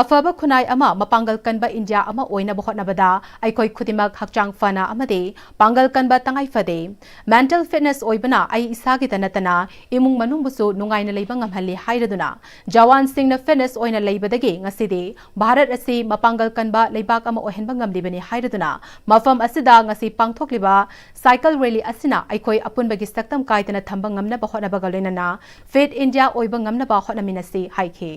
ꯑꯐꯕ ꯈꯨꯟꯅꯥꯏ ꯑꯃ, ꯃꯄꯥꯡꯒꯜ ꯀꯟꯕ ꯏꯟꯗꯤꯌꯥ ꯑꯃ ꯑꯣꯏꯅꯕ ꯍꯣꯠꯅꯕꯗ ꯑꯩꯈꯣꯏ ꯈꯨꯗꯤꯡꯃꯛ ꯍꯛꯆꯥꯡ ꯐꯅ ꯑꯃꯗꯤ ꯄꯥꯡꯒꯜ ꯀꯟꯕ ꯇꯉꯥꯏ ꯐꯗꯦ꯫ Mental fitness ꯑꯣꯏꯕꯅ ꯑꯩ ꯏꯁꯥꯒꯤꯗ ꯅꯠꯇꯅ ꯏꯃꯨꯡ ꯃꯅꯨꯡꯕꯨꯁꯨ ꯅꯨꯡꯉꯥꯏꯅ ꯂꯩꯕ ꯉꯝꯍꯜꯂꯤ ꯍꯥꯏꯔꯗꯨꯅ, ꯖꯋꯥꯟꯁꯤꯡꯅ fitness ꯑꯣꯏꯅ ꯂꯩꯕꯗꯒꯤ ꯉꯁꯤꯗꯤ ꯚꯥꯔꯠ ꯑꯁꯤ ꯃꯄꯥꯡꯒꯜ ꯀꯟꯕ ꯂꯩꯕꯥꯛ ꯑꯃ ꯑꯣꯏꯍꯟꯕ ꯉꯝꯂꯤꯕꯅꯤ ꯍꯥꯏꯔꯗꯨꯅ, ꯃꯐꯝ ꯑꯁꯤꯗ ꯉꯁꯤ ꯄꯥꯡꯊꯣꯛꯂꯤꯕ ꯁꯥꯏꯀꯜ ꯔꯦꯂꯤ ꯑꯁꯤꯅ ꯑꯩꯈꯣꯏ ꯑꯄꯨꯟꯕꯒꯤ ꯁꯛꯇꯝ ꯀꯥꯏꯗꯅ ꯊꯝꯕ ꯉꯝꯅꯕ ꯍꯣꯠꯅꯕꯒ ꯂꯣꯏꯅꯅ Fit India ꯑꯣꯏꯕ ꯉꯝꯅꯕ ꯍꯣꯠꯅꯃꯤꯟꯅꯁꯤ ꯍꯥꯏꯈꯤ꯫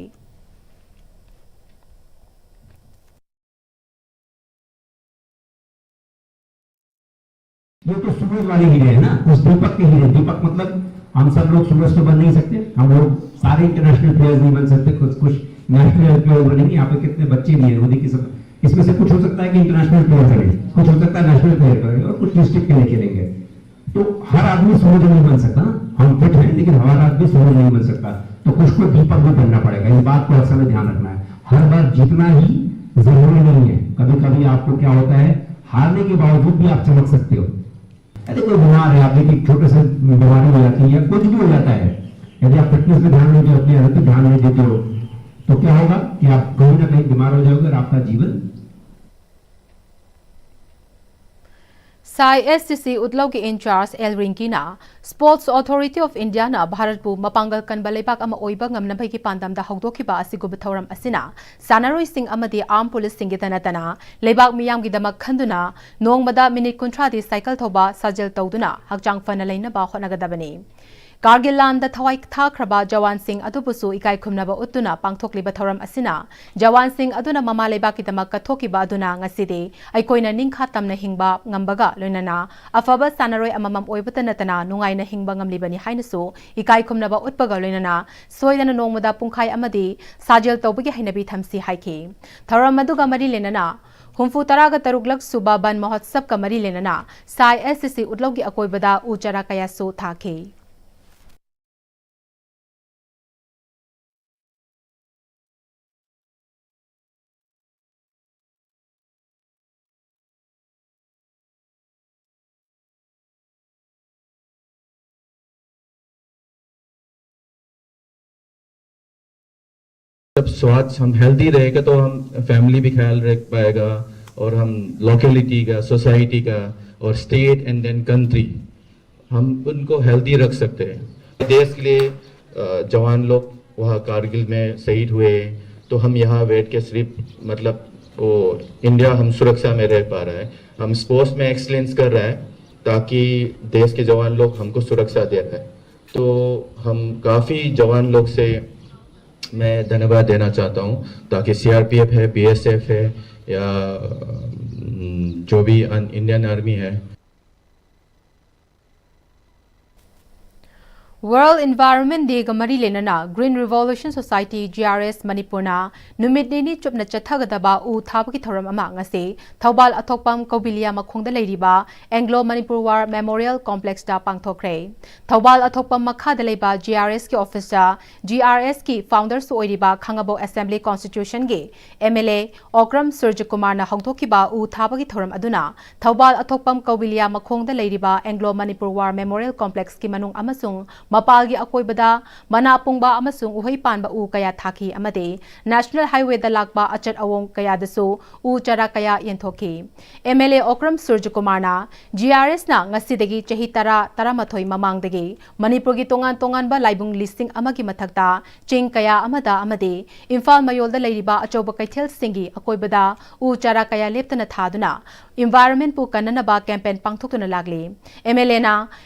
ये तो सूरज वाले हीरे हैं ना, उस दीपक के हीरे। दीपक मतलब हम सब लोग सूरज तो बन नहीं सकते, हम लोग सारे इंटरनेशनल प्लेयर्स नहीं बन सकते, कुछ कुछ नेशनल प्लेयर बनेंगे। यहाँ पे कितने बच्चे भी हैं, वो देखिए सब, इसमें से कुछ हो सकता है कि इंटरनेशनल प्लेयर बने, कुछ हो सकता है नेशनल प्लेयर बने और कुछ डिस्ट्रिक्ट के लिए खेलेंगे। तो हर आदमी सूरज नहीं बन सकता ना, हम फिट हैं लेकिन हमारा आदमी सूरज नहीं बन सकता। तो कुछ को दीपक भी बनना पड़ेगा, इस बात को हर समय ध्यान रखना है। हर बार जीतना ही जरूरी नहीं है, कभी कभी आपको क्या होता है, हारने के बावजूद भी आप चमक सकते हो। यदि कोई बीमार है, आप देखिए छोटे से बीमारी हो जाती है या कुछ भी हो जाता है, यदि आप फिटनेस पे ध्यान नहीं देते, अपनी हेल्थ पे ध्यान नहीं देते हो, तो क्या होगा कि आप कहीं ना कहीं बीमार हो जाओगे और आपका जीवन ꯁꯥꯏ ꯑꯦꯁ ꯁꯤ ꯁꯤ ꯎꯠꯂꯧꯒꯤ ꯏꯟꯆꯥꯔꯖ ꯑꯦꯜ ꯔꯤꯡꯀꯤꯅ Sports Authority of Indiaꯅ ꯚꯥꯔꯠꯄꯨ ꯃꯄꯥꯡꯒꯜ ꯀꯟꯕ ꯂꯩꯕꯥꯛ ꯑꯃ ꯑꯣꯏꯕ ꯉꯝꯅꯕꯒꯤ ꯄꯥꯟꯗꯝꯗ ꯍꯧꯗꯣꯛꯈꯤꯕ ꯑꯁꯤꯒꯨꯝꯕ ꯊꯧꯔꯝ ꯑꯁꯤꯅ ꯁꯥꯟꯅꯔꯣꯏꯁꯤꯡ ꯑꯃꯗꯤ ꯑꯥꯔꯝ ꯄꯨꯂꯤꯁꯁꯤꯡꯒꯤꯗ ꯅꯠꯇꯅ ꯂꯩꯕꯥꯛ ꯃꯤꯌꯥꯝꯒꯤꯗꯃꯛ ꯈꯟꯗꯨꯅ ꯅꯣꯡꯃꯗ ꯃꯤꯅꯤꯠ ꯀꯨꯟꯊ꯭ꯔꯥꯗꯤ ꯁꯥꯏꯀꯜ ꯊꯧꯕ ꯁꯥꯖꯦꯜ ꯇꯧꯗꯨꯅ ꯍꯛꯆꯥꯡ ꯐꯅ ꯂꯩꯅꯕ ꯍꯣꯠꯅꯒꯗꯕꯅꯤ꯫ ꯀꯥꯔꯒꯤꯜ ꯂꯥꯟꯗ ꯊꯋꯥꯏ ꯊꯥꯈ꯭ꯔꯕ ꯖꯋꯥꯟꯁꯤꯡ ꯑꯗꯨꯕꯨꯁꯨ ꯏꯀꯥꯏ ꯈꯨꯝꯅꯕ ꯎꯠꯇꯨꯅ ꯄꯥꯡꯊꯣꯛꯂꯤꯕ ꯊꯧꯔꯝ ꯑꯁꯤꯅ ꯖꯋꯥꯟꯁꯤꯡ ꯑꯗꯨꯅ ꯃꯃꯥ ꯂꯩꯕꯥꯛꯀꯤꯗꯃꯛ ꯀꯠꯊꯣꯛꯈꯤꯕ ꯑꯗꯨꯅ ꯉꯁꯤꯗꯤ ꯑꯩꯈꯣꯏꯅ ꯅꯤꯡꯈꯥ ꯇꯝꯅ ꯍꯤꯡꯕ ꯉꯝꯕꯒ ꯂꯣꯏꯅꯅ ꯑꯐꯕ ꯁꯥꯟꯅꯔꯣꯏ ꯑꯃꯃꯝ ꯑꯣꯏꯕꯇ ꯅꯠꯇꯅ ꯅꯨꯡꯉꯥꯏꯅ ꯍꯤꯡꯕ ꯉꯝꯂꯤꯕꯅꯤ ꯍꯥꯏꯅꯁꯨ ꯏꯀꯥꯏ ꯈꯨꯝꯅꯕ ꯎꯠꯄꯒ ꯂꯣꯏꯅꯅ ꯁꯣꯏꯗꯅ ꯅꯣꯡꯃꯗ ꯄꯨꯡꯈꯥꯏ ꯑꯃꯗꯤ ꯁꯥꯖꯦꯜ ꯇꯧꯕꯒꯤ ꯍꯩꯅꯕꯤ ꯊꯝꯁꯤ ꯍꯥꯏꯈꯤ꯫ ꯊꯧꯔꯝ ꯑꯗꯨꯒ ꯃꯔꯤ ꯂꯩꯅꯅ ꯍꯨꯝꯐꯨ ꯇꯔꯥꯒ ꯇꯔꯨꯛꯂꯛ ꯁꯨꯕ ꯕꯟ ꯃꯍꯣꯠꯁꯕꯀ ꯃꯔꯤ ꯂꯩꯅꯅ ꯁꯥꯏ ꯑꯦꯁ ꯁꯤ ꯁꯤ ꯎꯠꯂꯧꯒꯤ ꯑꯀꯣꯏꯕꯗ ꯎ ꯆꯥꯔꯥ ꯀꯌꯥꯁꯨ ꯊꯥꯈꯤ꯫ स्वास्थ्य, हम हेल्दी रहेगा तो हम फैमिली भी ख्याल रख पाएगा, और हम लोकेलिटी का, सोसाइटी का, और स्टेट एंड देन कंट्री, हम उनको हेल्दी रख सकते हैं। देश के लिए अ, जवान लोग वहाँ कारगिल में शहीद हुए, तो हम यहाँ बैठ के सिर्फ, मतलब, वो इंडिया हम सुरक्षा में रह पा रहा है। हम स्पोर्ट्स में एक्सीलेंस कर रहा है, ताकि देश के जवान लोग हमको सुरक्षा दे रहे हैं। तो हम काफ़ी जवान लोग से मैं धन्यवाद देना चाहता हूँ, ताकि सीआरपीएफ है, बीएसएफ है, या अम, जो भी इंडियन आर्मी है। World Environment Day ꯒ ꯃꯔꯤ ꯂꯩꯅꯅ Green Revolution Society, G R S, ꯃꯅꯤꯄꯨꯔꯅ ꯅꯨꯃꯤꯠ ꯅꯤꯅꯤ ꯆꯨꯞꯅ ꯆꯠꯊꯒꯗꯕ ꯎ ꯊꯥꯕꯒꯤ ꯊꯧꯔꯝ ꯑꯃ ꯉꯁꯤ ꯊꯧꯕꯥꯜ ꯑꯊꯣꯛꯄꯝ ꯀꯧꯕꯤꯂꯤꯌꯥ ꯃꯈꯣꯡꯗ ꯂꯩꯔꯤꯕ Anglo Manipur War Memorial Complex ꯇ ꯄꯥꯡꯊꯣꯛꯈ꯭ꯔꯦ꯫ ꯊꯧꯕꯥꯜ ꯑꯊꯣꯛꯄꯝ ꯃꯈꯥꯗ ꯂꯩꯕ ꯖꯤ ꯑꯥꯔ ꯑꯦꯁ ꯀꯤ ꯑꯣꯐꯤꯁꯇ ꯖꯤ ꯑꯥꯔ ꯑꯦꯁ ꯀꯤ ꯐꯥꯎꯟꯗꯔꯁꯨ ꯑꯣꯏꯔꯤꯕ ꯈꯥꯉꯕꯣꯛ ꯑꯦꯁꯦꯝꯕ꯭ꯂꯤ ꯀꯣꯟꯁꯇꯤꯇ꯭ꯌꯨꯁꯟꯒꯤ ꯑꯦꯝ ꯑꯦꯜ ꯑꯦ ꯑꯣꯀ꯭ꯔꯝ ꯁꯨꯔꯖꯀꯨꯃꯥꯔꯅ ꯍꯧꯗꯣꯛꯈꯤꯕ ꯎ ꯊꯥꯕꯒꯤ ꯊꯧꯔꯝ ꯑꯗꯨꯅ ꯊꯧꯕꯥꯜ ꯑꯊꯣꯛꯄꯝ ꯀꯧꯕꯤꯂꯤꯌꯥ ꯃꯈꯣꯡꯗ ꯂꯩꯔꯤꯕ Anglo Manipur War Memorial Complex ꯀꯤ ꯃꯅꯨꯡ ꯑꯃꯁꯨꯡ ꯃꯄꯥꯜꯒꯤ ꯑꯀꯣꯏꯕꯗ ꯃꯅꯥ ꯄꯨꯡꯕ ꯑꯃꯁꯨꯡ ꯎꯍꯩ ꯄꯥꯟꯕ ꯎ ꯀꯌꯥ ꯊꯥꯈꯤ ꯑꯃꯗꯤ ꯅꯦꯁꯅꯦꯜ ꯍꯥꯏꯋꯦꯗ ꯂꯥꯛꯄ ꯑꯆꯠ ꯑꯋꯣꯡ ꯀꯌꯥꯗꯁꯨ ꯎ ꯆꯥꯔꯥ ꯀꯌꯥ ꯌꯦꯟꯊꯣꯛꯈꯤ꯫ ꯑꯦꯝ ꯑꯦꯜ ꯑꯦ ꯑꯣꯀ꯭ꯔꯝ ꯁꯨꯔꯖꯀꯨꯃꯥꯔꯅ ꯖꯤ ꯑꯥꯔ ꯑꯦꯁꯅ ꯉꯁꯤꯗꯒꯤ ꯆꯍꯤ ꯇꯔꯥ, ꯇꯔꯥꯃꯥꯊꯣꯏ ꯃꯃꯥꯡꯗꯒꯤ ꯃꯅꯤꯄꯨꯔꯒꯤ ꯇꯣꯉꯥꯟ ꯇꯣꯉꯥꯟꯕ ꯂꯥꯏꯕꯨꯡ ꯂꯤꯁꯤꯡ ꯑꯃꯒꯤ ꯃꯊꯛꯇ ꯆꯤꯡ ꯀꯌꯥ ꯑꯃꯗ ꯑꯃꯗꯤ ꯏꯝꯐꯥꯜ ꯃꯌꯣꯜꯗ ꯂꯩꯔꯤꯕ ꯑꯆꯧꯕ ꯀꯩꯊꯦꯜꯁꯤꯡꯒꯤ ꯑꯀꯣꯏꯕꯗ ꯎ ꯆꯥꯔꯥ ꯀꯌꯥ ꯂꯦꯞꯇꯅ ꯊꯥꯗꯨꯅ ꯏꯟꯚꯥꯏꯔꯣꯟꯃꯦꯟꯠꯄꯨ ꯀꯟꯅꯅꯕ ꯀꯦꯝꯄꯦꯟ ꯄꯥꯡꯊꯣꯛꯇꯨꯅ ꯂꯥꯛꯂꯤ꯫ ꯑꯦꯝ ꯑꯦꯜ ꯑꯦꯅ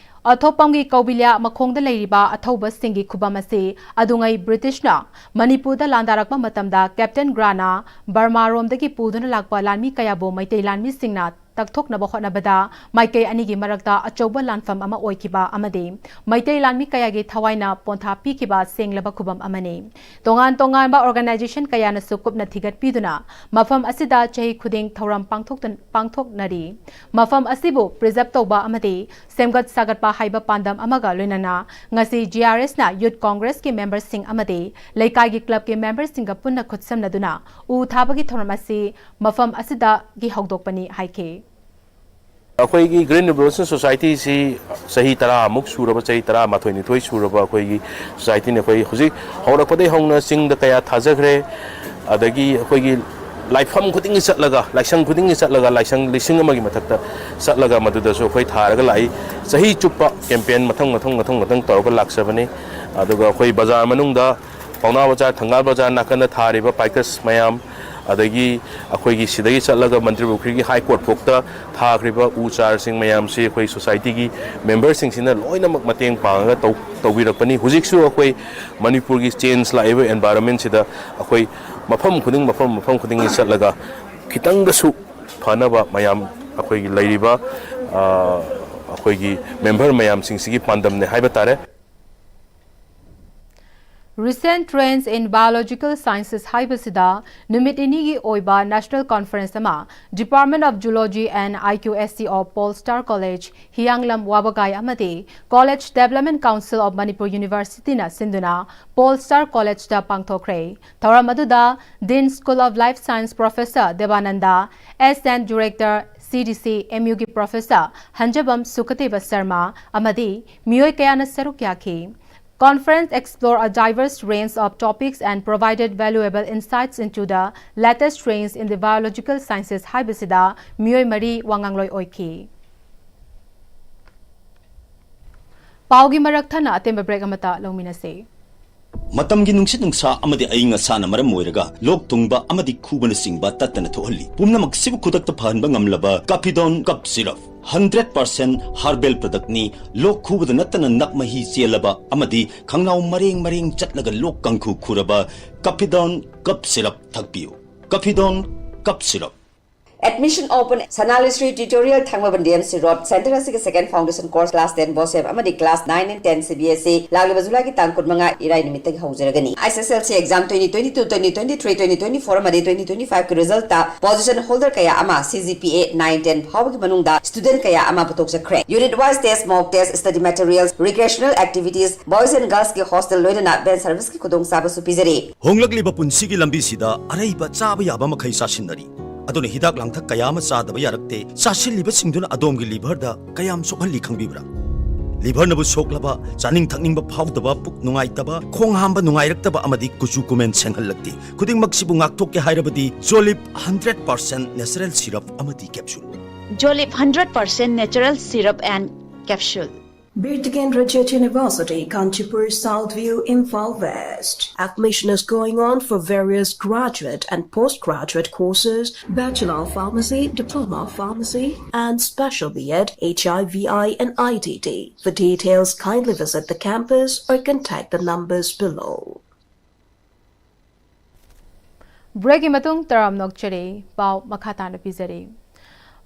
ꯑꯊꯣꯛꯄꯝꯒꯤ ꯀꯧꯕꯤꯂꯤꯌꯥ ꯃꯈꯣꯡꯗ ꯂꯩꯔꯤꯕ ꯑꯊꯧꯕꯁꯤꯡꯒꯤ ꯈꯨꯕꯝ ꯑꯁꯤ ꯑꯗꯨꯉꯩ ꯕ꯭ꯔꯤꯇꯤꯁꯅ ꯃꯅꯤꯄꯨꯔꯗ ꯂꯥꯟꯗꯥꯔꯛꯄ ꯃꯇꯝꯗ ꯀꯦꯞꯇꯦꯟ ꯒ꯭ꯔꯥꯟꯅ ꯕꯔꯃꯥꯔꯣꯝꯗꯒꯤ ꯄꯨꯗꯨꯅ ꯂꯥꯛꯄ ꯂꯥꯟꯃꯤ ꯀꯌꯥꯕꯨ ꯃꯩꯇꯩ ꯂꯥꯟꯃꯤꯁꯤꯡꯅ ꯇꯛꯊꯣꯛꯅꯕ ꯍꯣꯠꯅꯕꯗ ꯃꯥꯏꯀꯩ ꯑꯅꯤꯒꯤ ꯃꯔꯛꯇ ꯑꯆꯧꯕ ꯂꯥꯟꯐꯝ ꯑꯃ ꯑꯣꯏꯈꯤꯕ ꯑꯃꯗꯤ ꯃꯩꯇꯩ ꯂꯥꯟꯃꯤ ꯀꯌꯥꯒꯤ ꯊꯋꯥꯏꯅ ꯄꯣꯟꯊꯥ ꯄꯤꯈꯤꯕ ꯁꯦꯡꯂꯕ ꯈꯨꯕꯝ ꯑꯃꯅꯤ꯫ ꯇꯣꯉꯥꯟ ꯇꯣꯉꯥꯟꯕ ꯑꯣꯔꯒꯅꯥꯏꯖꯦꯁꯟ ꯀꯌꯥꯅꯁꯨ ꯀꯨꯞꯅ ꯊꯤꯒꯠꯄꯤꯗꯨꯅ ꯃꯐꯝ ꯑꯁꯤꯗ ꯆꯍꯤ ꯈꯨꯗꯤꯡ ꯊꯧꯔꯝ ꯄꯥꯡꯊꯣꯛꯇꯨ-, ꯄꯥꯡꯊꯣꯛꯅꯔꯤ꯫ ꯃꯐꯝ ꯑꯁꯤꯕꯨ ꯄ꯭ꯔꯤꯖꯔꯕ ꯇꯧꯕ ꯑꯃꯗꯤ ꯁꯦꯝꯒꯠ ꯁꯥꯒꯠꯄ ꯍꯥꯏꯕ ꯄꯥꯟꯗꯝ ꯑꯃꯒ ꯂꯣꯏꯅꯅ ꯉꯁꯤ ꯖꯤ ꯑꯥꯔ ꯑꯦꯁꯅ ꯌꯨꯊ ꯀꯣꯡꯒ꯭ꯔꯦꯁꯀꯤ ꯃꯦꯝꯕꯔꯁꯤꯡ ꯑꯃꯗꯤ ꯂꯩꯀꯥꯏꯒꯤ ꯀ꯭ꯂꯕꯀꯤ ꯃꯦꯝꯕꯔꯁꯤꯡꯒ ꯄꯨꯟꯅ ꯈꯨꯠꯁꯝꯅꯗꯨꯅ ꯎ ꯊꯥꯕꯒꯤ ꯊꯧꯔꯝ ꯑꯁꯤ ꯃꯐꯝ ꯑꯁꯤꯗꯒꯤ ꯍꯧꯗꯣꯛꯄꯅꯤ ꯍꯥꯏꯈꯤ꯫ ꯑꯩꯈꯣꯏꯒꯤ Green Revolution Society ꯁꯤ ꯆꯍꯤ ꯇꯔꯥꯃꯨꯛ ꯁꯨꯔꯕ, ꯆꯍꯤ ꯇꯔꯥꯃꯥꯊꯣꯏ ꯅꯤꯊꯣꯏ ꯁꯨꯔꯕ ꯑꯩꯈꯣꯏꯒꯤ society ꯅꯤ꯫ ꯑꯩꯈꯣꯏ ꯍꯧꯖꯤꯛ ꯍꯧꯔꯛꯄꯗꯒꯤ ꯍꯧꯅ ꯆꯤꯡꯗ ꯀꯌꯥ ꯊꯥꯖꯈ꯭ꯔꯦ, ꯑꯗꯒꯤ ꯑꯩꯈꯣꯏꯒꯤ ꯂꯥꯏꯐꯝ ꯈꯨꯗꯤꯡꯒꯤ ꯆꯠꯂꯒ, ꯂꯥꯏꯁꯪ ꯈꯨꯗꯤꯡꯒꯤ ꯆꯠꯂꯒ, ꯂꯥꯏꯁꯪ ꯂꯤꯁꯤꯡ ꯑꯃꯒꯤ ꯃꯊꯛꯇ ꯆꯠꯂꯒ ꯃꯗꯨꯗꯁꯨ ꯑꯩꯈꯣꯏ ꯊꯥꯔꯒ ꯂꯥꯛꯏ꯫ ꯆꯍꯤ ꯆꯨꯞꯄ campaign ꯃꯊꯪ ꯃꯊꯪ ꯃꯊꯪ ꯃꯊꯪ ꯇꯧꯔꯒ ꯂꯥꯛꯆꯕꯅꯤ꯫ ꯑꯗꯨꯒ ꯑꯩꯈꯣꯏ ꯕꯖꯥꯔ ꯃꯅꯨꯡꯗ, ꯄꯥꯎꯅꯥ ꯕꯖꯥꯔ, ꯊꯪꯒꯥꯜ ꯕꯖꯥꯔ ꯅꯥꯀꯟꯗ ꯊꯥꯔꯤꯕ picus ꯃꯌꯥꯝ, ꯑꯗꯒꯤ ꯑꯩꯈꯣꯏꯒꯤ ꯁꯤꯗꯒꯤ ꯆꯠꯂꯒ ꯃꯟꯇ꯭ꯔꯤ ꯄꯨꯈ꯭ꯔꯤꯒꯤ High Court ꯐꯥꯎꯇ ꯊꯥꯈ꯭ꯔꯤꯕ ꯎ ꯆꯥꯔꯁꯤꯡ ꯃꯌꯥꯝꯁꯤ ꯑꯩꯈꯣꯏ society ꯒꯤ member ꯁꯤꯡꯁꯤꯅ ꯂꯣꯏꯅꯃꯛ ꯃꯇꯦꯡ ꯄꯥꯡꯉꯒ ꯇꯧ-, ꯇꯧꯕꯤꯔꯛꯄꯅꯤ꯫ ꯍꯧꯖꯤꯛꯁꯨ ꯑꯩꯈꯣꯏ ꯃꯅꯤꯄꯨꯔꯒꯤ change ꯂꯥꯛꯏꯕ environment ꯁꯤꯗ ꯑꯩꯈꯣꯏ ꯃꯐꯝ ꯈꯨꯗꯤꯡ, ꯃꯐꯝ, ꯃꯐꯝ ꯈꯨꯗꯤꯡꯒꯤ ꯆꯠꯂꯒ ꯈꯤꯇꯪꯗꯁꯨ ꯐꯅꯕ ꯃꯌꯥꯝ ꯑꯩꯈꯣꯏꯒꯤ ꯂꯩꯔꯤꯕ, ꯑ, ꯑꯩꯈꯣꯏꯒꯤ member ꯃꯌꯥꯝꯁꯤꯡꯁꯤꯒꯤ ꯄꯥꯟꯗꯝꯅꯦ ꯍꯥꯏꯕ ꯇꯥꯔꯦ꯫ Recent Trends in Biological Sciences ꯍꯥꯏꯕꯁꯤꯗ ꯅꯨꯃꯤꯠ ꯅꯤꯅꯤꯒꯤ ꯑꯣꯏꯕ national conference ꯑꯃ Department of Zoology and I Q S C of Paul Star College, ꯍꯤꯌꯥꯡꯂꯝ ꯋꯥꯕꯒꯥꯏ ꯑꯃꯗꯤ College Development Council of Manipur University ꯅ ꯁꯤꯟꯗꯨꯅ Paul Star College ꯇ ꯄꯥꯡꯊꯣꯛꯈ꯭ꯔꯦ꯫ ꯊꯧꯔꯝ ꯑꯗꯨꯗ Dean School of Life Science Professor ꯗꯦꯕꯥꯅꯟꯗ, Assistant Director C D C M U ꯒꯤ Professor ꯍꯟꯖꯕꯝ ꯁꯨꯀꯗꯦꯕ Sharma ꯑꯃꯗꯤ ꯃꯤꯑꯣꯏ ꯀꯌꯥꯅ ꯁꯔꯨꯛ ꯌꯥꯈꯤ꯫ Conference explore a diverse range of topics and provided valuable insights into the latest trends in the biological sciences ꯍꯥꯏꯕꯁꯤꯗ ꯃꯤꯑꯣꯏ ꯃꯔꯤ ꯋꯥꯉꯥꯡꯂꯣꯏ ꯑꯣꯏꯈꯤ꯫ ꯄꯥꯎꯒꯤ ꯃꯔꯛ ꯊꯠꯅ ꯑꯇꯦꯟꯕ break ꯑꯃꯠꯇ ꯂꯧꯃꯤꯟꯅꯁꯤ꯫ ꯃꯇꯝꯒꯤ ꯅꯨꯡꯁꯤꯠ ꯅꯨꯡꯁꯥ ꯑꯃꯗꯤ ꯑꯏꯪ ꯑꯁꯥꯅ ꯃꯔꯝ ꯑꯣꯏꯔꯒ ꯂꯣꯛ ꯊꯨꯡꯕ ꯑꯃꯗꯤ ꯈꯨꯕꯅꯆꯤꯡꯕ ꯇꯠꯇꯅ ꯊꯣꯛꯍꯜꯂꯤ꯫ ꯄꯨꯝꯅꯃꯛꯁꯤꯕꯨ ꯈꯨꯗꯛꯇ ꯐꯍꯟꯕ ꯉꯝꯂꯕ Capidone Cough Syrup, hundred percent herbal product ꯅꯤ꯫ ꯂꯣꯛ ꯈꯨꯕꯗ ꯅꯠꯇꯅ ꯅꯞ ꯃꯍꯤ ꯆꯦꯜꯂꯕ ꯑꯃꯗꯤ ꯈꯪꯅꯥꯎ ꯃꯔꯦꯡ ꯃꯔꯦꯡ ꯆꯠꯂꯒ ꯂꯣꯛ ꯀꯥꯡꯈꯨ ꯈꯨꯔꯕ Capidone Cough Syrup ꯊꯛꯄꯤꯌꯨ꯫ Capidone Cough Syrup꯫ Admission open, Sanalishri Tutorial, Thangmaband D M C Road, center ꯑꯁꯤꯒꯤ second foundation course, class ten BOSEM ꯑꯃꯗꯤ class nine and ten C B S E ꯂꯥꯛꯂꯤꯕ ꯖꯨꯂꯥꯏꯒꯤ ꯇꯥꯡ ꯀꯨꯟꯃꯉꯥ ꯏꯔꯥꯏ ꯅꯨꯃꯤꯠꯇꯒꯤ ꯍꯧꯖꯔꯒꯅꯤ꯫ S S L C exam twenty twenty-two, twenty twenty-three, twenty twenty-four ꯑꯃꯗꯤ twenty twenty-five ꯀꯤ result ꯇ position holder ꯀꯌꯥ ꯑꯃ C G P A nine ten ꯐꯥꯎꯕꯒꯤ ꯃꯅꯨꯡꯗ student ꯀꯌꯥ ꯑꯃ ꯄꯨꯊꯣꯛꯆꯈ꯭ꯔꯦ꯫ Unit wise test, mock test, study materials, recreational activities, boys and girls ꯀꯤ hostel ꯂꯣꯏꯅꯅ van service ꯀꯤ ꯈꯨꯗꯣꯡꯆꯥꯕꯁꯨ ꯄꯤꯖꯔꯤ꯫ ꯍꯣꯡꯂꯛꯂꯤꯕ ꯄꯨꯟꯁꯤꯒꯤ ꯂꯝꯕꯤꯁꯤꯗ ꯑꯔꯩꯕ ꯆꯥꯕ ꯌꯥꯕ ꯃꯈꯩ ꯆꯥꯁꯤꯟꯅꯔꯤ꯫ ꯑꯗꯨꯅ ꯍꯤꯗꯥꯛ ꯂꯥꯡꯊꯛ ꯀꯌꯥ ꯑꯃ ꯆꯥꯗꯕ ꯌꯥꯔꯛꯇꯦ꯫ ꯆꯥꯁꯤꯜꯂꯤꯕꯁꯤꯡꯗꯨꯅ ꯑꯗꯣꯝꯒꯤ ꯂꯤꯚꯔꯗ ꯀꯌꯥꯝ ꯁꯣꯛꯍꯜꯂꯤ ꯈꯪꯕꯤꯕ꯭ꯔꯥ? ꯂꯤꯚꯔꯅꯕꯨ ꯁꯣꯛꯂꯕ, ꯆꯥꯅꯤꯡ ꯊꯛꯅꯤꯡꯕ ꯐꯥꯎꯗꯕ, ꯄꯨꯛ ꯅꯨꯡꯉꯥꯏꯇꯕ, ꯈꯣꯡ ꯍꯥꯝꯕ ꯅꯨꯡꯉꯥꯏꯔꯛꯇꯕ ꯑꯃꯗꯤ ꯀꯨꯆꯨ ꯀꯨꯃꯦꯟ ꯁꯦꯡꯍꯜꯂꯛꯇꯦ꯫ ꯈꯨꯗꯤꯡꯃꯛꯁꯤꯕꯨ ꯉꯥꯛꯊꯣꯛꯀꯦ ꯍꯥꯏꯔꯕꯗꯤ Jolib hundred percent natural syrup ꯑꯃꯗꯤ capsule꯫ Jolib hundred percent natural syrup and capsule. Birtgen Rajat University, Kanchipur, South View, Imphal West. Admission is going on for various graduate and postgraduate courses, Bachelor of Pharmacy, Diploma of Pharmacy, and Special B Ed, H I V I, and I T T. For details, kindly visit the campus or contact the numbers below. ꯕ꯭ꯔꯦꯛꯀꯤ ꯃꯇꯨꯡ ꯇꯔꯥꯝꯅ ꯑꯣꯛꯆꯔꯤ꯫ ꯄꯥꯎ ꯃꯈꯥ ꯇꯥꯅ ꯄꯤꯖꯔꯤ꯫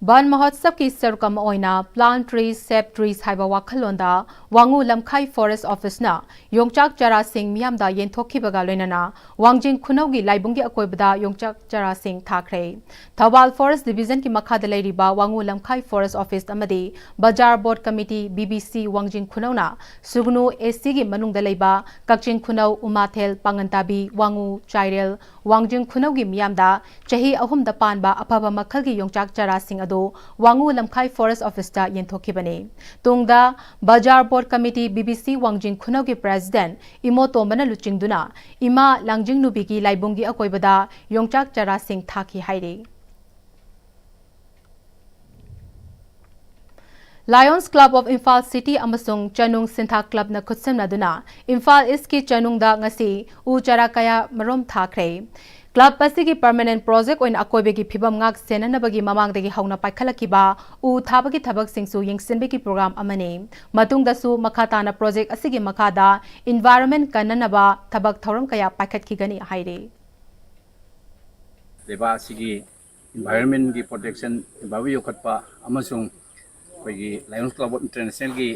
ꯕꯟ ꯃꯍꯣꯠꯁꯕꯀꯤ ꯁꯔꯨꯛ ꯑꯃ ꯑꯣꯏꯅ Plant Trees, Save Trees ꯍꯥꯏꯕ ꯋꯥꯈꯜꯂꯣꯟꯗ ꯋꯥꯉꯨ ꯂꯝꯈꯥꯏ ꯐꯣꯔꯦꯁ ꯑꯣꯐꯤꯁꯅ ꯌꯣꯡꯆꯥꯛ ꯆꯔꯥꯁꯤꯡ ꯃꯤꯌꯥꯝꯗ ꯌꯦꯟꯊꯣꯛꯈꯤꯕꯒ ꯂꯣꯏꯅꯅ ꯋꯥꯡꯖꯤꯡ ꯈꯨꯅꯧꯒꯤ ꯂꯥꯏꯕꯨꯡꯒꯤ ꯑꯀꯣꯏꯕꯗ ꯌꯣꯡꯆꯥꯛ ꯆꯔꯥꯁꯤꯡ ꯊꯥꯈ꯭ꯔꯦ꯫ ꯊꯧꯕꯥꯜ ꯐꯣꯔꯦꯁ ꯗꯤꯕꯤꯖꯟꯒꯤ ꯃꯈꯥꯗ ꯂꯩꯔꯤꯕ ꯋꯥꯉꯨ ꯂꯝꯈꯥꯏ ꯐꯣꯔꯦꯁ ꯑꯣꯐꯤꯁ ꯑꯃꯗꯤ ꯕꯖꯥꯔ ꯕꯣꯔꯗ ꯀꯃꯤꯇꯤ, B B C, ꯋꯥꯡꯖꯤꯡ ꯈꯨꯅꯧꯅ ꯁꯨꯒꯅꯨ AC ꯒꯤ ꯃꯅꯨꯡꯗ ꯂꯩꯕ ꯀꯛꯆꯤꯡ ꯈꯨꯅꯧ, ꯎꯃꯥꯊꯦꯜ, ꯄꯥꯉꯟꯇꯥꯕꯤ, ꯋꯥꯉꯨ, ꯆꯥꯏꯔꯦꯜ, ꯋꯥꯡꯖꯤꯡ ꯈꯨꯅꯧꯒꯤ ꯃꯤꯌꯥꯝꯗ ꯆꯍꯤ ꯑꯍꯨꯝꯗ ꯄꯥꯟꯕ ꯑꯐꯕ ꯃꯈꯜꯒꯤ ꯌꯣꯡꯆꯥꯛ ꯆꯔꯥꯁꯤꯡ ꯑꯗꯨ ꯋꯥꯉꯨ ꯂꯝꯈꯥꯏ ꯐꯣꯔꯦꯁ ꯑꯣꯐꯤꯁꯇ ꯌꯦꯟꯊꯣꯛꯈꯤꯕꯅꯤ꯫ ꯇꯨꯡꯗ ꯕꯖꯥꯔ ꯕꯣꯔꯗ ꯀꯃꯤꯇꯤ, B B C, ꯋꯥꯡꯖꯤꯡ ꯈꯨꯅꯧꯒꯤ ꯄ꯭ꯔꯦꯁꯤꯗꯦꯟꯠ ꯏꯃꯣꯇꯣꯝꯕꯅ ꯂꯨꯆꯤꯡꯗꯨꯅ ꯏꯃꯥ ꯂꯥꯡꯖꯤꯡꯅꯨꯕꯤꯒꯤ ꯂꯥꯏꯕꯨꯡꯒꯤ ꯑꯀꯣꯏꯕꯗ ꯌꯣꯡꯆꯥꯛ ꯆꯔꯥꯁꯤꯡ ꯊꯥꯈꯤ ꯍꯥꯏꯔꯤ꯫ Lions Club of Imphal City ꯑꯃꯁꯨꯡ ꯆꯅꯨꯡ ꯁꯤꯟꯊꯥ ꯀ꯭ꯂꯕꯅ ꯈꯨꯠꯁꯝꯅꯗꯨꯅ ꯏꯝꯐꯥꯜ ꯏꯁꯀꯤ ꯆꯅꯨꯡꯗ ꯉꯁꯤ ꯎ ꯆꯥꯔꯥ ꯀꯌꯥ ꯃꯔꯨꯝ ꯊꯥꯈ꯭ꯔꯦ꯫ ꯀ꯭ꯂꯕ ꯑꯁꯤꯒꯤ ꯄꯔꯃꯅꯦꯟꯠ ꯄ꯭ꯔꯣꯖꯦꯛ ꯑꯣꯏꯅ ꯑꯀꯣꯏꯕꯒꯤ ꯐꯤꯕꯝ ꯉꯥꯛ ꯁꯦꯟꯅꯅꯕꯒꯤ ꯃꯃꯥꯡꯗꯒꯤ ꯍꯧꯅ ꯄꯥꯏꯈꯠꯂꯛꯈꯤꯕ ꯎ ꯊꯥꯕꯒꯤ ꯊꯕꯛꯁꯤꯡꯁꯨ ꯌꯦꯡꯁꯤꯟꯕꯒꯤ ꯄ꯭ꯔꯣꯒ꯭ꯔꯥꯝ ꯑꯃꯅꯤ꯫ ꯃꯇꯨꯡꯗꯁꯨ ꯃꯈꯥ ꯇꯥꯅ ꯄ꯭ꯔꯣꯖꯦꯛ ꯑꯁꯤꯒꯤ ꯃꯈꯥꯗ ꯏꯟꯚꯥꯏꯔꯣꯟꯃꯦꯟꯠ ꯀꯟꯅꯅꯕ ꯊꯕꯛ ꯊꯧꯔꯝ ꯀꯌꯥ ꯄꯥꯏꯈꯠꯈꯤꯒꯅꯤ ꯍꯥꯏꯔꯤ꯫ ꯂꯩꯕꯥꯛ ꯑꯁꯤꯒꯤ ꯏꯟꯚꯥꯏꯔꯣꯟꯃꯦꯟꯒꯤ ꯄ꯭ꯔꯣꯇꯦꯛꯁꯟ, ꯏꯟꯚꯥꯏꯔꯣꯟꯃꯦꯟ ꯌꯣꯛꯈꯠꯄ ꯑꯃꯁꯨꯡ ꯑꯩꯈꯣꯏꯒꯤ Lions Club of Internationalꯒꯤ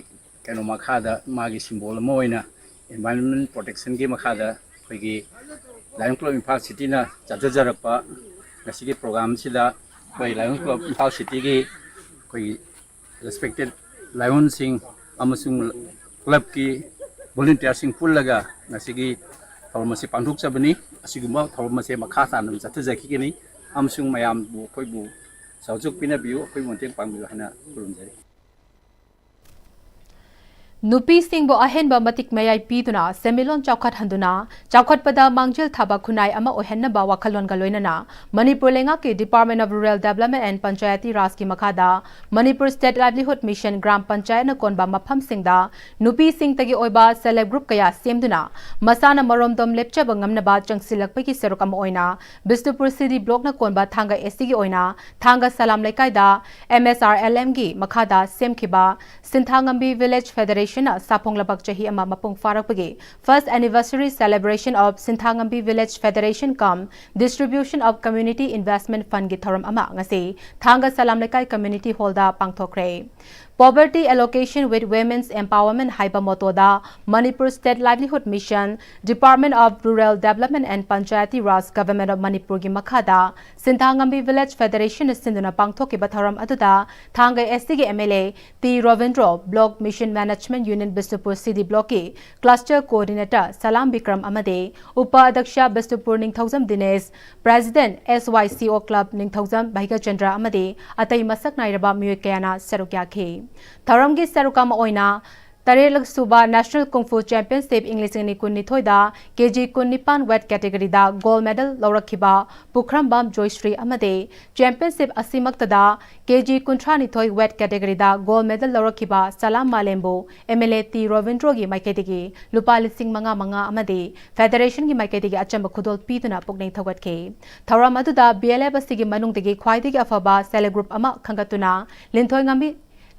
ꯀꯩꯅꯣ ꯃꯈꯥꯗ ꯃꯥꯒꯤ ꯁꯤꯝꯕꯣꯜ ꯑꯃ ꯑꯣꯏꯅ ꯏꯟꯚꯥꯏꯔꯣꯟꯃꯦꯟ ꯄ꯭ꯔꯣꯇꯦꯛꯁꯟꯒꯤ ꯃꯈꯥꯗ ꯑꯩꯈꯣꯏꯒꯤ Lions Club Imphal Cityꯅ ꯆꯠꯊꯖꯔꯛꯄ ꯉꯁꯤꯒꯤ ꯄ꯭ꯔꯣꯒ꯭ꯔꯥꯝꯁꯤꯗ ꯑꯩꯈꯣꯏ Lions Club Imphal Cityꯒꯤ ꯑꯩꯈꯣꯏꯒꯤ ꯔꯦꯁꯄꯦꯛꯇꯦꯠ ꯂꯥꯏꯑꯣꯟꯁꯤꯡ ꯑꯃꯁꯨꯡ ꯀ꯭ꯂꯕꯀꯤ ꯚꯣꯂꯨꯟꯇꯤꯌꯔꯁꯤꯡ ꯄꯨꯜꯂꯒ ꯉꯁꯤꯒꯤ ꯊꯧꯔꯝ ꯑꯁꯤ ꯄꯥꯡꯊꯣꯛꯆꯕꯅꯤ꯫ ꯑꯁꯤꯒꯨꯝꯕ ꯊꯧꯔꯝ ꯑꯁꯤ ꯃꯈꯥ ꯇꯥꯅ ꯑꯗꯨꯝ ꯆꯠꯊꯖꯈꯤꯒꯅꯤ꯫ ꯑꯃꯁꯨꯡ ꯃꯌꯥꯝꯕꯨ ꯑꯩꯈꯣꯏꯕꯨ ꯆꯥꯎꯖꯨꯛ ꯄꯤꯅꯕꯤꯌꯨ, ꯑꯩꯈꯣꯏꯕꯨ ꯃꯇꯦꯡ ꯄꯥꯡꯕꯤꯌꯨ ꯍꯥꯏꯅ ꯈꯨꯔꯨꯝꯖꯔꯤ꯫ ꯅꯨꯄꯤꯁꯤꯡꯕꯨ ꯑꯍꯦꯟꯕ ꯃꯇꯤꯛ ꯃꯌꯥꯏ ꯄꯤꯗꯨꯅ ꯁꯦꯟꯃꯤꯠꯂꯣꯟ ꯆꯥꯎꯈꯠꯍꯟꯗꯨꯅ ꯆꯥꯎꯈꯠꯄꯗ ꯃꯥꯡꯖꯤꯜ ꯊꯥꯕ ꯈꯨꯟꯅꯥꯏ ꯑꯃ ꯑꯣꯏꯍꯟꯅꯕ ꯋꯥꯈꯜꯂꯣꯟꯒ ꯂꯣꯏꯅꯅ ꯃꯅꯤꯄꯨꯔ ꯂꯩꯉꯥꯛꯀꯤ Department of Rural Development and Panchayati Rajꯀꯤ ꯃꯈꯥꯗ Manipur State Livelihood Mission gram ꯄꯟꯆꯥꯌꯠꯅ ꯀꯣꯟꯕ ꯃꯐꯝꯁꯤꯡꯗ ꯅꯨꯄꯤꯁꯤꯡꯇꯒꯤ ꯑꯣꯏꯕ Self Help Group ꯀꯌꯥ ꯁꯦꯝꯗꯨꯅ ꯃꯁꯥꯅ ꯃꯔꯣꯝꯗꯣꯝ ꯂꯦꯞꯆꯕ ꯉꯝꯅꯕ ꯆꯪꯁꯤꯜꯂꯛꯄꯒꯤ ꯁꯔꯨꯛ ꯑꯃ ꯑꯣꯏꯅ ꯕꯤꯁꯅꯨꯄꯨꯔ City Blockꯅ ꯀꯣꯟꯕ ꯊꯥꯡꯒ SCꯒꯤ ꯑꯣꯏꯅ ꯊꯥꯡꯒ ꯁꯂꯥꯝ ꯂꯩꯀꯥꯏꯗ MSRLMꯒꯤ ꯃꯈꯥꯗ ꯁꯦꯝꯈꯤꯕ ꯁꯤꯟꯊꯥꯉꯝꯕꯤ Village Federationꯅ ꯁꯥꯐꯣꯡꯂꯕꯛ ꯆꯍꯤ ꯑꯃ ꯃꯄꯨꯡ ꯐꯥꯔꯛꯄꯒꯤ First Anniversary Celebration of Sinthangambi Village Federation cum Distribution of Community Investment Fundꯒꯤ ꯊꯧꯔꯝ ꯑꯃ ꯉꯁꯤ ꯊꯥꯡꯒ ꯁꯂꯥꯝ ꯂꯩꯀꯥꯏ Community Hallꯗ ꯄꯥꯡꯊꯣꯛꯈ꯭ꯔꯦ꯫ Poverty Alleviation with Women's Empowerment ꯍꯥꯏꯕ mottoꯗ Manipur State Livelihood Mission, Department of Rural Development and Panchayati Raj, Government of Manipurꯒꯤ ꯃꯈꯥꯗ ꯁꯤꯟꯊꯥꯉꯝꯕꯤ Village Federationꯅ ꯁꯤꯟꯗꯨꯅ ꯄꯥꯡꯊꯣꯛꯈꯤꯕ ꯊꯧꯔꯝ ꯑꯗꯨꯗ ꯊꯥꯡꯒ SCꯒꯤ MLA T Robindro, Block Mission Management Unit Bishnupur City Blockꯀꯤ Cluster Coordinator ꯁꯂꯥꯝ ꯕꯤꯀ꯭ꯔꯝ ꯑꯃꯗꯤ ꯎꯄ ꯑꯗ꯭ꯌꯛꯁ ꯕꯤꯁꯅꯨꯄꯨꯔ ꯅꯤꯡꯊꯧꯖꯝ ꯗꯤꯅꯦꯁ, President SYCO Club ꯅꯤꯡꯊꯧꯖꯝ ꯚꯩꯒꯆꯟꯗ꯭ꯔ ꯑꯃꯗꯤ ꯑꯇꯩ ꯃꯁꯛ ꯅꯥꯏꯔꯕ ꯃꯤꯑꯣꯏ ꯀꯌꯥꯅ ꯁꯔꯨꯛ ꯌꯥꯈꯤ꯫ ꯊꯧꯔꯝꯒꯤ ꯁꯔꯨꯛ ꯑꯃ ꯑꯣꯏꯅ ꯇꯔꯦꯠꯂꯛ ꯁꯨꯕ National Kung Fu Championship ꯏꯪ ꯂꯤꯁꯤꯡ ꯑꯅꯤ ꯀꯨꯟꯅꯤꯊꯣꯏꯗ KG ꯀꯨꯟꯅꯤꯄꯥꯟ weight categoryꯗ gold medal ꯂꯧꯔꯛꯈꯤꯕ ꯄꯨꯈ꯭ꯔꯝꯕꯝ ꯖꯣꯏꯁ꯭ꯔꯤ ꯑꯃꯗꯤ championship ꯑꯁꯤꯃꯛꯇꯗ KG ꯀꯨꯟꯊ꯭ꯔꯥꯅꯤꯊꯣꯏ weight categoryꯗ gold medal ꯂꯧꯔꯛꯈꯤꯕ ꯁꯂꯥꯝ ꯃꯥꯂꯦꯝꯕꯨ MLA ꯇꯤ ꯔꯣꯕꯤꯟꯗ꯭ꯔꯣꯒꯤ ꯃꯥꯏꯀꯩꯗꯒꯤ ꯂꯨꯄꯥ ꯂꯤꯁꯤꯡ ꯃꯉꯥ ꯃꯉꯥ ꯑꯃꯗꯤ Federationꯒꯤ ꯃꯥꯏꯀꯩꯗꯒꯤ ꯑꯆꯝꯕ ꯈꯨꯗꯣꯜ ꯄꯤꯗꯨꯅ ꯄꯨꯛꯅꯤꯡ ꯊꯧꯒꯠꯈꯤ꯫ ꯊꯧꯔꯝ ꯑꯗꯨꯗ BLF ꯑꯁꯤꯒꯤ ꯃꯅꯨꯡꯗꯒꯤ ꯈ꯭ꯋꯥꯏꯗꯒꯤ ꯑꯐꯕ Self Help Group ꯑꯃ ꯈꯟꯒꯠꯇꯨꯅ ꯂꯤꯟꯊꯣꯏꯉꯝꯕꯤ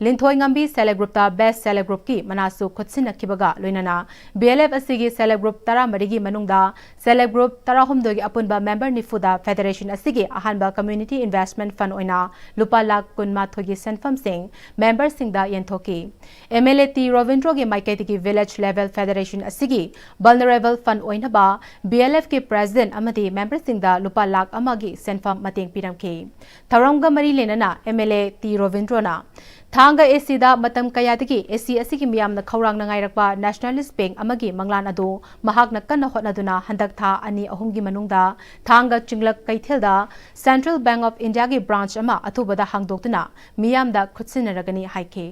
ꯂꯤꯟꯊꯣꯏꯉꯝꯕꯤ Self Help Groupꯇ Best Self Help Groupꯀꯤ ꯃꯅꯥꯁꯨ ꯈꯨꯠꯁꯤꯟꯅꯈꯤꯕꯒ ꯂꯣꯏꯅꯅ BLF ꯑꯁꯤꯒꯤ Self Help Group ꯇꯔꯥꯃꯔꯤꯒꯤ ꯃꯅꯨꯡꯗ Self Help Group ꯇꯔꯥꯍꯨꯝꯗꯣꯏꯒꯤ ꯑꯄꯨꯟꯕ member ꯅꯤꯐꯨꯗ Federation ꯑꯁꯤꯒꯤ ꯑꯍꯥꯟꯕ Community Investment Fund ꯑꯣꯏꯅ ꯂꯨꯄꯥ ꯂꯥꯈ ꯀꯨꯟꯃꯥꯊꯣꯏꯒꯤ ꯁꯦꯟꯐꯝꯁꯤꯡ memberꯁꯤꯡꯗ ꯌꯦꯟꯊꯣꯛꯈꯤ꯫ MLA ꯇꯤ ꯔꯣꯕꯤꯟꯗ꯭ꯔꯣꯒꯤ ꯃꯥꯏꯀꯩꯗꯒꯤ Village Level Federation ꯑꯁꯤꯒꯤ Vulnerable Fund ꯑꯣꯏꯅꯕ BLFꯀꯤ President ꯑꯃꯗꯤ memberꯁꯤꯡꯗ ꯂꯨꯄꯥ ꯂꯥꯈ ꯑꯃꯒꯤ ꯁꯦꯟꯐꯝ ꯃꯇꯦꯡ ꯄꯤꯔꯝꯈꯤ꯫ ꯊꯧꯔꯝꯒ ꯃꯔꯤ ꯂꯩꯅꯅ MLA ꯇꯤ ꯔꯣꯕꯤꯟꯗ꯭ꯔꯣꯅ ꯊꯥꯡꯒ ꯑꯦ ꯁꯤꯗ ꯃꯇꯝ ꯀꯌꯥꯗꯒꯤ ꯑꯦ ꯁꯤ ꯑꯁꯤꯒꯤ ꯃꯤꯌꯥꯝꯅ ꯈꯧꯔꯥꯡꯅ ꯉꯥꯏꯔꯛꯄ ꯅꯦꯁꯅꯦꯂꯤꯁ ꯕꯦꯡꯛ ꯑꯃꯒꯤ ꯃꯪꯂꯥꯟ ꯑꯗꯨ ꯃꯍꯥꯛꯅ ꯀꯟꯅ ꯍꯣꯠꯅꯗꯨꯅ ꯍꯟꯗꯛ ꯊꯥ ꯑꯅꯤ ꯑꯍꯨꯝꯒꯤ ꯃꯅꯨꯡꯗ ꯊꯥꯡꯒ ꯆꯤꯡꯂꯛ ꯀꯩꯊꯦꯜꯗ Central Bank of Indiaꯒꯤ branch ꯑꯃ ꯑꯊꯨꯕꯗ ꯍꯥꯡꯗꯣꯛꯇꯨꯅ ꯃꯤꯌꯥꯝꯗ ꯈꯨꯠꯁꯤꯟꯅꯔꯒꯅꯤ ꯍꯥꯏꯈꯤ꯫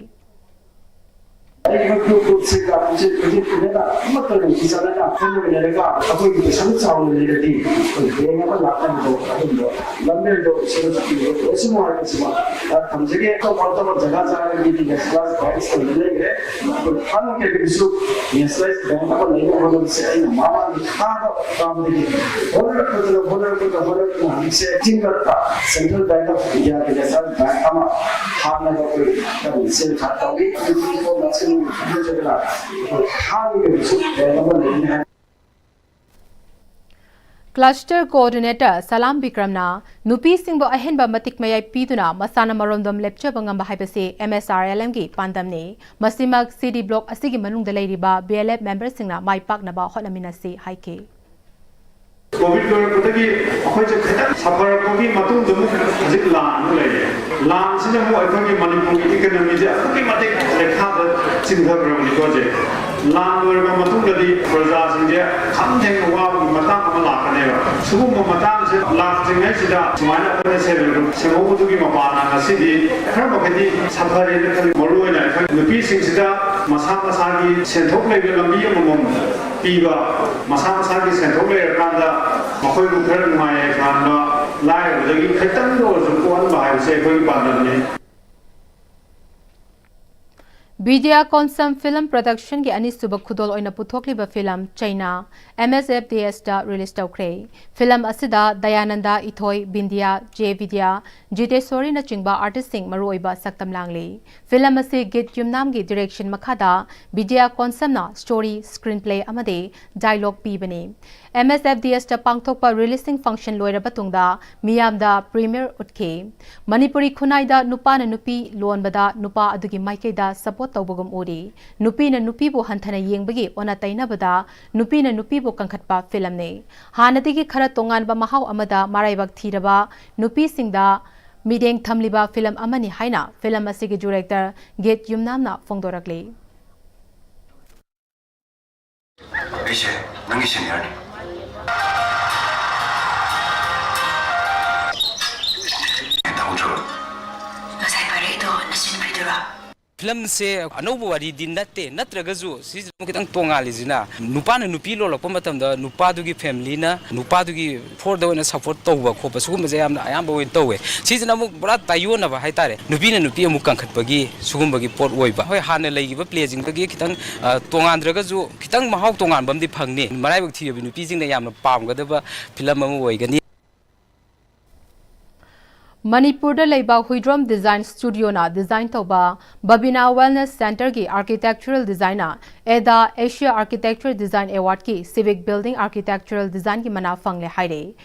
ꯑꯩꯈꯣꯏ ꯒ꯭ꯔꯨꯞ ꯒ꯭ꯔꯨꯞꯁꯤꯡꯒ ꯄꯨꯟꯁꯤꯟ ꯄꯨꯟꯁꯤꯟ ꯄꯨꯟꯅꯅ ꯑꯃꯠꯇ ꯅꯨꯡꯁꯤ ꯆꯥꯟꯅꯅ ꯄꯨꯟꯅ ꯑꯣꯏꯅꯔꯒ ꯑꯩꯈꯣꯏꯒꯤ ꯄꯩꯁꯥ ꯆꯥꯎꯅ ꯂꯩꯔꯗꯤ ꯑꯩꯈꯣꯏ ꯕꯦꯡꯛ ꯑꯃ ꯂꯥꯛꯄ ꯉꯝꯗꯕ ꯑꯗꯨꯒꯨꯝꯕ ꯂꯝꯕꯦꯜꯗꯣ ꯏꯁꯣꯔꯅ ꯆꯥꯟꯕꯤꯕ ꯑꯣꯏꯁꯅꯨ ꯍꯥꯏꯕꯁꯤꯃ ꯊꯝꯖꯒꯦ꯫ ꯑꯇꯣꯞꯄ ꯑꯇꯣꯞꯄ ꯖꯒꯥ ꯖꯒꯥꯗꯒꯤꯗꯤ ꯅꯦꯁꯅꯦꯂꯥꯏꯁ ꯕꯦꯡꯛꯁꯤꯡꯗ ꯂꯩꯈ꯭ꯔꯦ꯫ ꯑꯩꯈꯣꯏ ꯊꯥꯡꯒ ꯀꯦꯕꯤꯟꯁꯨ ꯅꯦꯁꯅꯦꯂꯥꯏꯁ ꯕꯦꯡꯛ ꯑꯃ ꯂꯩꯅꯕ ꯍꯣꯠꯅꯕꯁꯦ ꯑꯩꯅ ꯃꯃꯥꯡꯒꯤ ꯊꯥꯕ ꯇꯥꯝꯗꯒꯤ ꯍꯣꯠꯅꯔꯛꯄꯗꯨꯅ ꯍꯣꯠꯅꯔꯛꯄꯗ ꯍꯣꯠꯅꯔꯛꯄꯗ ꯍꯧꯖꯤꯛꯁꯦ ꯆꯤꯡꯂꯛꯇ Central Bank of Indiaꯒꯤ ꯅꯦꯁꯅꯦꯂꯥꯏꯁ ꯕꯦꯡꯛ ꯑꯃ ꯍꯥꯡꯅꯕ ꯑꯩꯈꯣꯏ ꯀꯟꯅ ꯁꯦꯝ ꯁꯥ ꯇꯧꯔꯤ꯫ ꯍꯧꯖꯤꯛꯇꯤ ꯀꯣꯝꯅ ꯁꯦꯝ ꯁꯥꯗꯨꯅ ꯑꯩꯈꯣꯏ ꯊꯥꯡꯒ ꯀꯦꯕꯤꯟꯁꯨ ꯕꯦꯡꯛ ꯑꯃ ꯂꯩꯅꯤ ꯍꯥꯏ꯫ Cluster Coordinator ꯁꯂꯥꯝ ꯕꯤꯀ꯭ꯔꯝꯅ ꯅꯨꯄꯤꯁꯤꯡꯕꯨ ꯑꯍꯦꯟꯕ ꯃꯇꯤꯛ ꯃꯌꯥꯏ ꯄꯤꯗꯨꯅ ꯃꯁꯥꯅ ꯃꯔꯣꯝꯗꯣꯝ ꯂꯦꯞꯆꯕ ꯉꯝꯕ ꯍꯥꯏꯕꯁꯤ M S R L Mꯒꯤ ꯄꯥꯟꯗꯝꯅꯤ꯫ ꯃꯁꯤꯃꯛ C D Block ꯑꯁꯤꯒꯤ ꯃꯅꯨꯡꯗ ꯂꯩꯔꯤꯕ B L F memberꯁꯤꯡꯅ ꯃꯥꯏ ꯄꯥꯛꯅꯕ ꯍꯣꯠꯅꯃꯤꯟꯅꯁꯤ ꯍꯥꯏꯈꯤ꯫ ꯀꯣꯚꯤꯗ ꯂꯣꯏꯔꯛꯄꯗꯒꯤ ꯑꯩꯈꯣꯏꯁꯦ ꯈꯤꯇꯪ ꯁꯥꯐꯔꯛꯄꯒꯤ ꯃꯇꯨꯡꯗ ꯑꯃꯨꯛ ꯍꯧꯖꯤꯛ ꯂꯥꯟ ꯑꯃꯨꯛ ꯂꯩꯔꯦ꯫ ꯂꯥꯟꯁꯤꯅ ꯑꯃꯨꯛ ꯑꯩꯈꯣꯏꯒꯤ ꯃꯅꯤꯄꯨꯔꯒꯤ economyꯁꯦ ꯑꯗꯨꯛꯀꯤ ꯃꯇꯤꯛ ꯂꯩꯈꯥꯗ ꯆꯤꯡꯊꯈ꯭ꯔꯕꯅꯤꯀꯣ ꯍꯧꯖꯤꯛ꯫ ꯂꯥꯟ ꯂꯣꯏꯔꯕ ꯃꯇꯨꯡꯗꯗꯤ ꯄ꯭ꯔꯖꯥꯁꯤꯡꯁꯦ ꯈꯝ ꯊꯦꯡꯅ ꯋꯥꯕꯒꯤ ꯃꯇꯥꯡ ꯑꯃ ꯂꯥꯛꯀꯅꯦꯕ꯫ ꯁꯤꯒꯨꯝꯕ ꯃꯇꯥꯡꯁꯦ ꯂꯥꯛꯇ꯭ꯔꯤꯉꯩꯁꯤꯗ ꯁꯨꯃꯥꯏꯅ ꯑꯩꯈꯣꯏꯅ self help group ꯁꯦꯝꯍꯧꯕꯗꯨꯒꯤ ꯃꯄꯥꯟꯅ ꯉꯁꯤꯗꯤ ꯈꯔ ꯃꯈꯩꯗꯤ ꯁꯥꯐꯔꯦꯅ ꯈꯜꯂꯤ꯫ ꯃꯔꯨꯑꯣꯏꯅ ꯑꯩꯈꯣꯏ ꯅꯨꯄꯤꯁꯤꯡꯁꯤꯗ ꯃꯁꯥ ꯃꯁꯥꯒꯤ ꯁꯦꯟꯊꯣꯛ ꯂꯩꯕ ꯂꯝꯕꯤ ꯑꯃꯃꯝ ꯄꯤꯕ, ꯃꯁꯥ ꯃꯁꯥꯒꯤ ꯁꯦꯟꯊꯣꯛ ꯂꯩꯔꯀꯥꯟꯗ ꯃꯈꯣꯏꯕꯨ ꯈꯔ ꯅꯨꯡꯉꯥꯏ ꯌꯥꯏꯐꯍꯟꯕ, ꯂꯥꯏꯔꯕꯗꯒꯤ ꯈꯤꯇꯪꯗ ꯑꯣꯏꯔꯁꯨ ꯀꯣꯛꯍꯟꯕ ꯍꯥꯏꯕꯁꯦ ꯑꯩꯈꯣꯏꯒꯤ ꯄꯥꯟꯗꯝꯅꯤ꯫ ꯕꯤꯗ꯭ꯌꯥ ꯀꯣꯟꯁꯝ Film Productionꯒꯤ ꯑꯅꯤꯁꯨꯕ ꯈꯨꯗꯣꯜ ꯑꯣꯏꯅ ꯄꯨꯊꯣꯛꯂꯤꯕ film ꯆꯩꯅꯥ M S F D Sꯇ release ꯇꯧꯈ꯭ꯔꯦ꯫ Film ꯑꯁꯤꯗ ꯗꯌꯥꯅꯟꯗ, ꯏꯊꯣꯏ, ꯕꯤꯟꯗꯤꯌꯥ, ꯖꯦ ꯕꯤꯗ꯭ꯌꯥ, ꯖꯤꯇꯦꯁꯣꯔꯤꯅꯆꯤꯡꯕ artistꯁꯤꯡ ꯃꯔꯨꯑꯣꯏꯕ ꯁꯛꯇꯝ ꯂꯥꯡꯂꯤ꯫ Film ꯑꯁꯤ ꯒꯤꯠ ꯌꯨꯝꯅꯥꯝꯒꯤ direction ꯃꯈꯥꯗ ꯕꯤꯗ꯭ꯌꯥ ꯀꯣꯟꯁꯝꯅ story, screenplay ꯑꯃꯗꯤ dialogue ꯄꯤꯕꯅꯤ꯫ M S F D Sꯇ ꯄꯥꯡꯊꯣꯛꯄ releasing function ꯂꯣꯏꯔꯕ ꯇꯨꯡꯗ ꯃꯤꯌꯥꯝꯗ premiere ꯎꯠꯈꯤ꯫ ꯃꯅꯤꯄꯨꯔꯤ ꯈꯨꯟꯅꯥꯏꯗ ꯅꯨꯄꯥꯅ ꯅꯨꯄꯤ ꯂꯣꯟꯕꯗ ꯅꯨꯄꯥ ꯑꯗꯨꯒꯤ ꯃꯥꯏꯀꯩꯗ support ꯇꯧꯕꯒꯨꯝ ꯎꯔꯤ꯫ ꯅꯨꯄꯤꯅ ꯅꯨꯄꯤꯕꯨ ꯍꯟꯊꯅ ꯌꯦꯡꯕꯒꯤ ꯑꯣꯟꯅ ꯇꯩꯅꯕꯗ ꯅꯨꯄꯤꯅ ꯅꯨꯄꯤꯕꯨ ꯀꯟꯈꯠꯄ filmꯅꯤ꯫ ꯍꯥꯟꯅꯗꯒꯤ ꯈꯔ ꯇꯣꯉꯥꯟꯕ ꯃꯍꯥꯎ ꯑꯃꯗ ꯃꯔꯥꯏꯕꯛ ꯊꯤꯔꯕ ꯅꯨꯄꯤꯁꯤꯡꯗ ꯃꯤꯠꯌꯦꯡ ꯊꯝꯂꯤꯕ ꯐꯤꯂꯝ ꯑꯃꯅꯤ ꯍꯥꯏꯅ ꯐꯤꯂꯝ ꯑꯁꯤꯒꯤ ꯗꯤꯔꯦꯛꯇꯔ ꯒꯤꯠ ꯌꯨꯝꯅꯥꯝꯅ ꯐꯣꯡꯗꯣꯔꯛꯂꯤ꯫ ꯑꯩꯁꯦ ꯅꯪꯒꯤ ꯁꯦꯅꯤꯌꯔꯅꯤ꯫ ꯇꯥꯍꯧꯗ꯭ꯔꯕ? ꯉꯁꯥꯏ ꯄꯥꯏꯔꯛꯏꯗꯣ ꯅꯆꯟꯅꯨꯄꯤꯗꯨꯔꯣ? ꯐꯤꯂꯝꯁꯦ ꯑꯅꯧꯕ ꯋꯥꯔꯤꯗꯤ ꯅꯠꯇꯦ, ꯅꯠꯇ꯭ꯔꯒꯁꯨ ꯁꯤꯁꯤꯅ ꯑꯃꯨꯛ ꯈꯤꯇꯪ ꯇꯣꯉꯥꯜꯂꯤꯁꯤꯅ, ꯅꯨꯄꯥꯅ ꯅꯨꯄꯤ ꯂꯣꯜꯂꯛꯄ ꯃꯇꯝꯗ ꯅꯨꯄꯥꯗꯨꯒꯤ ꯐꯦꯃꯤꯂꯤꯅ ꯅꯨꯄꯥꯗꯨꯒꯤ ꯐꯣꯔꯗ ꯑꯣꯏꯅ ꯁꯞꯄꯣꯔꯠ ꯇꯧꯕ ꯈꯣꯠꯄ ꯁꯤꯒꯨꯝꯕꯁꯦ ꯌꯥꯝꯅ ꯑꯌꯥꯝꯕ ꯑꯣꯏꯅ ꯇꯧꯋꯦ꯫ ꯁꯤꯁꯤꯅ ꯑꯃꯨꯛ ꯄꯨꯔꯥ ꯇꯥꯏꯌꯣꯟꯅꯕ ꯍꯥꯏꯇꯥꯔꯦ, ꯅꯨꯄꯤꯅ ꯅꯨꯄꯤ ꯑꯃꯨꯛ ꯀꯟꯈꯠꯄꯒꯤ ꯁꯤꯒꯨꯝꯕꯒꯤ ꯄꯣꯠ ꯑꯣꯏꯕ꯫ ꯍꯣꯏ, ꯍꯥꯟꯅ ꯂꯩꯈꯤꯕ ꯄ꯭ꯂꯦꯁꯤꯡꯗꯒꯤ ꯈꯤꯇꯪ ꯑ, ꯇꯣꯉꯥꯟꯗ꯭ꯔꯒꯁꯨ ꯈꯤꯇꯪ ꯃꯍꯥꯎ ꯇꯣꯉꯥꯟꯕ ꯑꯃꯗꯤ ꯐꯪꯅꯤ꯫ ꯃꯔꯥꯏꯕꯛ ꯊꯤꯕꯤ ꯅꯨꯄꯤꯁꯤꯡꯅ ꯌꯥꯝꯅ ꯄꯥꯝꯒꯗꯕ ꯐꯤꯂꯝ ꯑꯃ ꯑꯣꯏꯒꯅꯤ꯫ ꯃꯅꯤꯄꯨꯔꯗ ꯂꯩꯕ ꯍꯨꯏꯗ꯭ꯔꯣꯝ ꯗꯤꯖꯥꯏꯟ ꯁ꯭ꯇꯨꯗꯤꯑꯣꯅ ꯗꯤꯖꯥꯏꯟ ꯇꯧꯕ ꯕꯕꯤꯅꯥ ꯋꯦꯜꯅꯦꯁ ꯁꯦꯟꯇꯔꯒꯤ ꯑꯥꯔꯀꯤꯇꯦꯛꯆꯔꯦꯜ ꯗꯤꯖꯥꯏꯟꯅ ꯑꯦꯗꯥ ꯑꯦꯁꯤꯌꯥ ꯑꯥꯔꯀꯤꯇꯦꯛꯆꯔ ꯗꯤꯖꯥꯏꯟ ꯑꯦꯋꯥꯔꯗꯀꯤ ꯁꯤꯚꯤꯛ ꯕꯤꯜꯗꯤꯡ ꯑꯥꯔꯀꯤꯇꯦꯛꯆꯔꯦꯜ ꯗꯤꯖꯥꯏꯟꯒꯤ ꯃꯅꯥ ꯐꯪꯂꯦ ꯍꯥꯏꯔꯦ꯫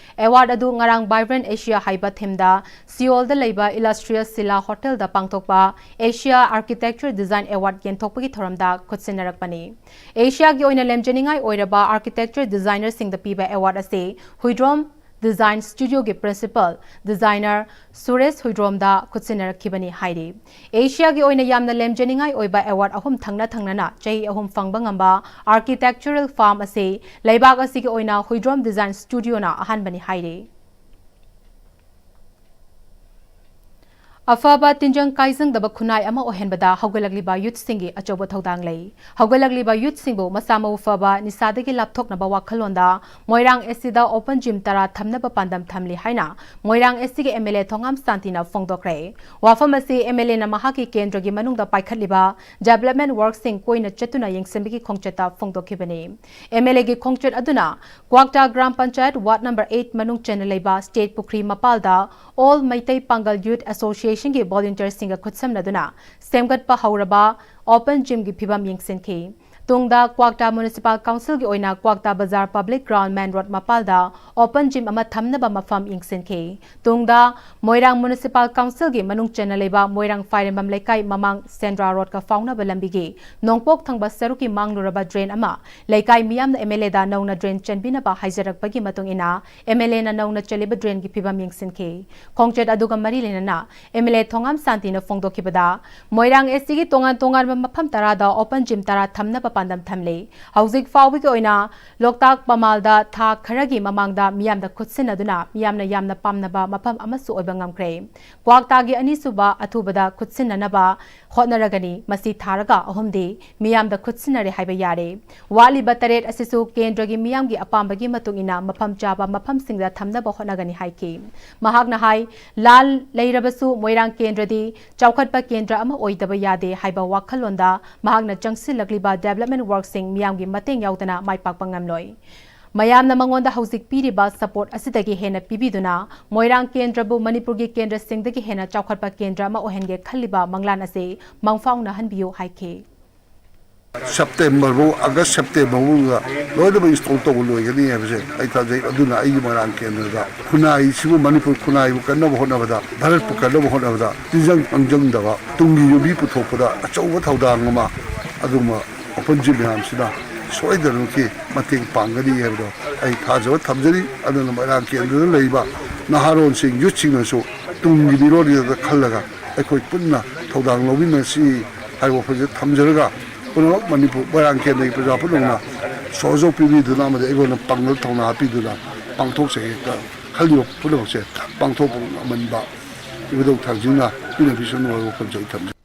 ꯑꯦꯋꯥꯔꯗ ꯑꯗꯨ ꯉꯔꯥꯡ ꯕꯥꯏꯕ꯭ꯔꯦꯟ ꯑꯦꯁꯤꯌꯥ ꯍꯥꯏꯕ ꯊꯤꯝꯗ ꯁꯤꯑꯣꯜꯗ ꯂꯩꯕ ꯏꯂꯁꯇ꯭ꯔꯤꯌꯁ ꯁꯤꯂꯥ ꯍꯣꯇꯦꯜꯗ ꯄꯥꯡꯊꯣꯛꯄ ꯑꯦꯁꯤꯌꯥ ꯑꯥꯔꯀꯤꯇꯦꯛꯆꯔ ꯗꯤꯖꯥꯏꯟ ꯑꯦꯋꯥꯔꯗ ꯌꯦꯟꯊꯣꯛꯄꯒꯤ ꯊꯧꯔꯝꯗ ꯈꯨꯠꯁꯤꯟꯅꯔꯛꯄꯅꯤ꯫ ꯑꯦꯁꯤꯌꯥꯒꯤ ꯑꯣꯏꯅ ꯂꯦꯝꯖꯅꯤꯡꯉꯥꯏ ꯑꯣꯏꯔꯕ ꯑꯥꯔꯀꯤꯇꯦꯛꯆꯔ ꯗꯤꯖꯥꯏꯅꯔꯁꯤꯡꯗ ꯄꯤꯕ ꯑꯦꯋꯥꯔꯗ ꯑꯁꯤ ꯍꯨꯏꯗ꯭ꯔꯣꯝ ꯗꯤꯖꯥꯏꯟ ꯁ꯭ꯇꯨꯗꯤꯑꯣꯒꯤ ꯄ꯭ꯔꯤꯟꯁꯤꯄꯜ ꯗꯤꯖꯥꯏꯅꯔ ꯁꯨꯔꯦꯁ ꯍꯨꯏꯗ꯭ꯔꯣꯝꯗ ꯈꯨꯠꯁꯤꯟꯅꯔꯛꯈꯤꯕꯅꯤ ꯍꯥꯏꯔꯤ꯫ ꯑꯦꯁꯤꯌꯥꯒꯤ ꯑꯣꯏꯅ ꯌꯥꯝꯅ ꯂꯦꯝꯖꯅꯤꯡꯉꯥꯏ ꯑꯣꯏꯕ ꯑꯦꯋꯥꯔꯗ ꯑꯍꯨꯝ ꯊꯪꯅ ꯊꯪꯅꯅ ꯆꯍꯤ ꯑꯍꯨꯝ ꯐꯪꯕ ꯉꯝꯕ ꯑꯥꯔꯀꯤꯇꯦꯛꯆꯔꯦꯜ ꯐꯥꯔꯝ ꯑꯁꯤ ꯂꯩꯕꯥꯛ ꯑꯁꯤꯒꯤ ꯑꯣꯏꯅ ꯍꯨꯏꯗ꯭ꯔꯣꯝ ꯗꯤꯖꯥꯏꯟ ꯁ꯭ꯇꯨꯗꯤꯑꯣꯅ ꯑꯍꯥꯟꯕꯅꯤ ꯍꯥꯏꯔꯤ꯫ ꯑꯐꯕ ꯇꯤꯟꯖꯪ ꯀꯥꯏꯖꯪꯗꯕ ꯈꯨꯟꯅꯥꯏ ꯑꯃ ꯑꯣꯏꯍꯟꯕꯗ ꯍꯧꯒꯠꯂꯛꯂꯤꯕ ꯌꯨꯠꯁꯤꯡꯒꯤ ꯑꯆꯧꯕ ꯊꯧꯗꯥꯡ ꯂꯩ꯫ ꯍꯧꯒꯠꯂꯛꯂꯤꯕ ꯌꯨꯠꯁꯤꯡꯕꯨ ꯃꯁꯥ ꯃꯎ ꯐꯕ, ꯅꯤꯁꯥꯗꯒꯤ ꯂꯥꯞꯊꯣꯛꯅꯕ ꯋꯥꯈꯜꯂꯣꯟꯗ ꯃꯣꯏꯔꯥꯡ ꯑꯦꯁ ꯁꯤꯗ ꯑꯣꯄꯟ ꯖꯤꯝ ꯇꯔꯥ ꯊꯝꯅꯕ ꯄꯥꯟꯗꯝ ꯊꯝꯂꯤ ꯍꯥꯏꯅ ꯃꯣꯏꯔꯥꯡ ꯑꯦꯁ ꯁꯤꯒꯤ ꯑꯦꯝ ꯑꯦꯜ ꯑꯦ ꯊꯣꯉꯥꯝ ꯁꯥꯟꯇꯤꯅ ꯐꯣꯡꯗꯣꯛꯈ꯭ꯔꯦ꯫ ꯋꯥꯐꯝ ꯑꯁꯤ ꯑꯦꯝ ꯑꯦꯜ ꯑꯦꯅ ꯃꯍꯥꯛꯀꯤ ꯀꯦꯟꯗ꯭ꯔꯒꯤ ꯃꯅꯨꯡꯗ ꯄꯥꯏꯈꯠꯂꯤꯕ ꯗꯤꯕꯦꯂꯞꯃꯦꯟ ꯋꯥꯔꯛꯁꯤꯡ ꯀꯣꯏꯅ ꯆꯠꯇꯨꯅ ꯌꯦꯡꯁꯤꯟꯕꯒꯤ ꯈꯣꯡꯆꯠꯇ ꯐꯣꯡꯗꯣꯛꯈꯤꯕꯅꯤ꯫ ꯑꯦꯝ ꯑꯦꯜ ꯑꯦꯒꯤ ꯈꯣꯡꯆꯠ ꯑꯗꯨꯅ Kwakta gram panchayat ward number eight ꯃꯅꯨꯡ ꯆꯟꯅ ꯂꯩꯕ ꯁ꯭ꯇꯦꯠ ꯄꯨꯈ꯭ꯔꯤ ꯃꯄꯥꯜꯗ ꯑꯣꯜ ꯃꯩꯇꯩ ꯄꯥꯡꯒꯜ ꯌꯨꯠ ꯑꯦꯁꯣꯁꯤꯌꯦꯁꯟꯒꯤ ꯚꯣꯂꯨꯟꯇꯤꯌꯔꯁꯤꯡꯒ ꯈꯨꯠꯁꯝꯅꯗꯨꯅ ꯁꯦꯝꯒꯠꯄ ꯍꯧꯔꯕ ꯑꯣꯄꯟ ꯖꯤꯝꯒꯤ ꯐꯤꯚꯝ ꯌꯦꯡꯁꯤꯟꯈꯤ꯫ ꯇꯨꯡꯗ ꯀ꯭ꯋꯥꯛꯇꯥ ꯃ꯭ꯌꯨꯅꯤꯁꯤꯄꯥꯜ ꯀꯥꯎꯟꯁꯤꯜꯒꯤ ꯑꯣꯏꯅ ꯀ꯭ꯋꯥꯛꯇꯥ ꯕꯖꯥꯔ ꯄꯕ꯭ꯂꯤꯛ ꯒ꯭ꯔꯥꯎꯟ ꯃꯦꯟ ꯔꯣꯗ ꯃꯄꯥꯜꯗ ꯑꯣꯄꯟ ꯖꯤꯝ ꯑꯃ ꯊꯝꯅꯕ ꯃꯐꯝ ꯌꯦꯡꯁꯤꯟꯈꯤ꯫ ꯇꯨꯡꯗ ꯃꯣꯏꯔꯥꯡ ꯃ꯭ꯌꯨꯅꯤꯁꯤꯄꯥꯜ ꯀꯥꯎꯟꯁꯤꯜꯒꯤ ꯃꯅꯨꯡ ꯆꯟꯅ ꯂꯩꯕ ꯃꯣꯏꯔꯥꯡ ꯐꯥꯏꯔꯦꯝꯕꯝ ꯂꯩꯀꯥꯏ ꯃꯃꯥꯡ ꯁꯦꯟꯗ꯭ꯔꯥ ꯔꯣꯗꯀ ꯐꯥꯎꯅꯕ ꯂꯝꯕꯤꯒꯤ ꯅꯣꯡꯄꯣꯛ ꯊꯪꯕ ꯁꯔꯨꯛꯀꯤ ꯃꯥꯡꯂꯨꯔꯕ ꯗ꯭ꯔꯦꯟ ꯑꯃ ꯂꯩꯀꯥꯏ ꯃꯤꯌꯥꯝꯅ ꯑꯦꯝ ꯑꯦꯜ ꯑꯦꯗ ꯅꯧꯅ ꯗ꯭ꯔꯦꯟ ꯆꯟꯕꯤꯅꯕ ꯍꯥꯏꯖꯔꯛꯄꯒꯤ ꯃꯇꯨꯡ ꯏꯟꯅ ꯑꯦꯝ ꯑꯦꯜ ꯑꯦꯅ ꯅꯧꯅ ꯆꯜꯂꯤꯕ ꯗ꯭ꯔꯦꯟꯒꯤ ꯐꯤꯕꯝ ꯌꯦꯡꯁꯤꯟꯈꯤ꯫ ꯈꯣꯡꯆꯠ ꯑꯗꯨꯒ ꯃꯔꯤ ꯂꯩꯅꯅ ꯑꯦꯝ ꯑꯦꯜ ꯑꯦ ꯊꯣꯉꯥꯝ ꯁꯥꯟꯇꯤꯅ ꯐꯣꯡꯗꯣꯛꯈꯤꯕꯗ, ꯃꯣꯏꯔꯥꯡ ꯑꯦꯁ ꯇꯤꯒꯤ ꯇꯣꯉꯥꯟ ꯇꯣꯉꯥꯟꯕ ꯃꯐꯝ ꯇꯔꯥꯗ ꯑꯣꯄꯟ ꯖꯤꯝ ꯇꯔꯥ ꯊꯝꯅꯕ ꯄꯥꯟꯗꯝ ꯊꯝꯂꯤ꯫ ꯍꯧꯖꯤꯛ ꯐꯥꯎꯕꯒꯤ ꯑꯣꯏꯅ ꯂꯣꯛꯇꯥꯛ ꯄꯃꯥꯜꯗ ꯊꯥ ꯈꯔꯒꯤ ꯃꯃꯥꯡꯗ ꯃꯤꯌꯥꯝꯗ ꯈꯨꯠꯁꯤꯟꯅꯗꯨꯅ ꯃꯤꯌꯥꯝꯅ ꯌꯥꯝꯅ ꯄꯥꯝꯅꯕ ꯃꯐꯝ ꯑꯃꯁꯨ ꯑꯣꯏꯕ ꯉꯝꯈ꯭ꯔꯦ꯫ ꯀ꯭ꯋꯥꯛꯇꯥꯒꯤ ꯑꯅꯤꯁꯨꯕ ꯑꯊꯨꯕꯗ ꯈꯨꯠꯁꯤꯟꯅꯅꯕ ꯍꯣꯠꯅꯔꯒꯅꯤ꯫ ꯃꯁꯤ ꯊꯥꯔꯒ ꯑꯍꯨꯝꯗꯤ ꯃꯤꯌꯥꯝꯗ ꯈꯨꯠꯁꯤꯟꯅꯔꯦ ꯍꯥꯏꯕ ꯌꯥꯔꯦ꯫ ꯋꯥꯠꯂꯤꯕ ꯇꯔꯦꯠ ꯑꯁꯤꯁꯨ ꯀꯦꯟꯗ꯭ꯔꯒꯤ ꯃꯤꯌꯥꯝꯒꯤ ꯑꯄꯥꯝꯕꯒꯤ ꯃꯇꯨꯡ ꯏꯟꯅ ꯃꯐꯝ ꯆꯥꯕ ꯃꯐꯝꯁꯤꯡꯗ ꯊꯝꯅꯕ ꯍꯣꯠꯅꯒꯅꯤ ꯍꯥꯏꯈꯤ꯫ ꯃꯍꯥꯛꯅ ꯍꯥꯏ, ꯂꯥꯟ ꯂꯩꯔꯕꯁꯨ ꯃꯣꯏꯔꯥꯡ ꯀꯦꯟꯗ꯭ꯔꯗꯤ ꯆꯥꯎꯈꯠꯄ ꯀꯦꯟꯗ꯭ꯔ ꯑꯃ ꯑꯣꯏꯗꯕ ꯌꯥꯗꯦ ꯍꯥꯏꯕ ꯋꯥꯈꯜꯂꯣꯟꯗ ꯃꯍꯥꯛꯅ ꯆꯪꯁꯤꯜꯂꯛꯂꯤꯕ ꯗꯤꯕꯦꯂꯞꯃꯦꯟ ꯋꯥꯔꯛꯁꯤꯡ ꯃꯤꯌꯥꯝꯒꯤ ꯃꯇꯦꯡ ꯌꯥꯎꯗꯅ ꯃꯥꯏ ꯄꯥꯛꯄ ꯉꯝꯂꯣꯏ꯫ ꯃꯌꯥꯝꯅ ꯃꯉꯣꯟꯗ ꯍꯧꯖꯤꯛ ꯄꯤꯔꯤꯕ ꯁꯄꯣꯔꯠ ꯑꯁꯤꯗꯒꯤ ꯍꯦꯟꯅ ꯄꯤꯕꯤꯗꯨꯅ ꯃꯣꯏꯔꯥꯡ ꯀꯦꯟꯗ꯭ꯔꯕꯨ ꯃꯅꯤꯄꯨꯔꯒꯤ ꯀꯦꯟꯗ꯭ꯔꯁꯤꯡꯗꯒꯤ ꯍꯦꯟꯅ ꯆꯥꯎꯈꯠꯄ ꯀꯦꯟꯗ꯭ꯔ ꯑꯃ ꯑꯣꯏꯍꯟꯒꯦ ꯈꯜꯂꯤꯕ ꯃꯪꯂꯥꯟ ꯑꯁꯤ ꯃꯪꯐꯥꯎꯅꯍꯟꯕꯤꯌꯨ ꯍꯥꯏꯈꯤ꯫ ꯁꯦꯞꯇꯦꯝꯕꯔ ꯐꯥꯎ, ꯑꯥꯒꯁ ꯁꯦꯞꯇꯦꯝꯕꯔ ꯐꯥꯎꯗ ꯂꯣꯏꯅꯃꯛ ꯏꯟꯁꯇꯣꯜ ꯇꯧꯕ ꯂꯣꯏꯒꯅꯤ ꯍꯥꯏꯕꯁꯦ ꯑꯩ ꯊꯥꯖꯩ꯫ ꯑꯗꯨꯅ ꯑꯩꯒꯤ ꯃꯣꯏꯔꯥꯡ ꯀꯦꯟꯗ꯭ꯔꯗ ꯈꯨꯟꯅꯥꯏꯁꯤꯕꯨ, ꯃꯅꯤꯄꯨꯔ ꯈꯨꯟꯅꯥꯏꯕꯨ ꯀꯟꯅꯕ ꯍꯣꯠꯅꯕꯗ, ꯚꯥꯔꯠꯄꯨ ꯀꯟꯅꯕ ꯍꯣꯠꯅꯕꯗ ꯇꯤꯟꯖꯪ ꯃꯥꯡꯖꯪꯗꯕ ꯇꯨꯡꯒꯤ ꯌꯨꯝꯕꯤ ꯄꯨꯊꯣꯛꯄꯗ ꯑꯆꯧꯕ ꯊꯧꯗꯥꯡ ꯑꯃ ꯑꯗꯨꯒꯨꯝꯕ ꯑꯣꯄꯟ ꯖꯤꯝ ꯃꯌꯥꯝꯁꯤꯅ ꯁꯣꯏꯗꯅꯃꯛꯀꯤ ꯃꯇꯦꯡ ꯄꯥꯡꯒꯅꯤ ꯍꯥꯏꯕꯗꯣ ꯑꯩ ꯊꯥꯖꯕ ꯊꯝꯖꯔꯤ꯫ ꯑꯗꯨꯅ ꯃꯣꯏꯔꯥꯡ ꯀꯦꯟꯗ꯭ꯔꯗ ꯂꯩꯔꯤꯕ ꯅꯍꯥꯔꯣꯟꯁꯤꯡ, ꯌꯨꯠꯁꯤꯡꯅꯁꯨ ꯇꯨꯡꯒꯤ ꯃꯤꯔꯣꯜꯒꯤꯗꯃꯛꯇ ꯈꯜꯂꯒ ꯑꯩꯈꯣꯏ ꯄꯨꯟꯅ ꯊꯧꯗꯥꯡ ꯂꯧꯃꯤꯟꯅꯁꯤ ꯍꯥꯏꯕ ꯋꯥꯐꯝꯁꯦ ꯊꯝꯖꯔꯒ, ꯄꯨꯝꯅꯃꯛ ꯃꯅꯤꯄꯨꯔ ꯃꯣꯏꯔꯥꯡ ꯀꯦꯟꯗ꯭ꯔꯒꯤ ꯄ꯭ꯔꯖꯥ ꯄꯨꯝꯅꯃꯛꯅ ꯁꯍꯖꯣꯛ ꯄꯤꯕꯤꯗꯨꯅ ꯑꯃꯗꯤ ꯑꯩꯉꯣꯟꯗ ꯄꯥꯡꯒꯜ ꯊꯧꯅꯥ ꯍꯥꯞꯄꯤꯗꯨꯅ ꯄꯥꯡꯊꯣꯛꯆꯒꯦ꯫ ꯈꯜꯂꯤꯕ ꯄꯨꯝꯅꯃꯛꯁꯦ ꯄꯥꯡꯊꯣꯛꯄ ꯉꯝꯍꯟꯕ ꯏꯕꯨꯙꯧ ꯊꯥꯡꯖꯤꯡꯅ ꯄꯤꯅꯕꯤꯁꯅꯨ ꯍꯥꯏꯕ ꯋꯥꯐꯝꯁꯦ ꯑꯩ ꯊꯝꯖꯩ꯫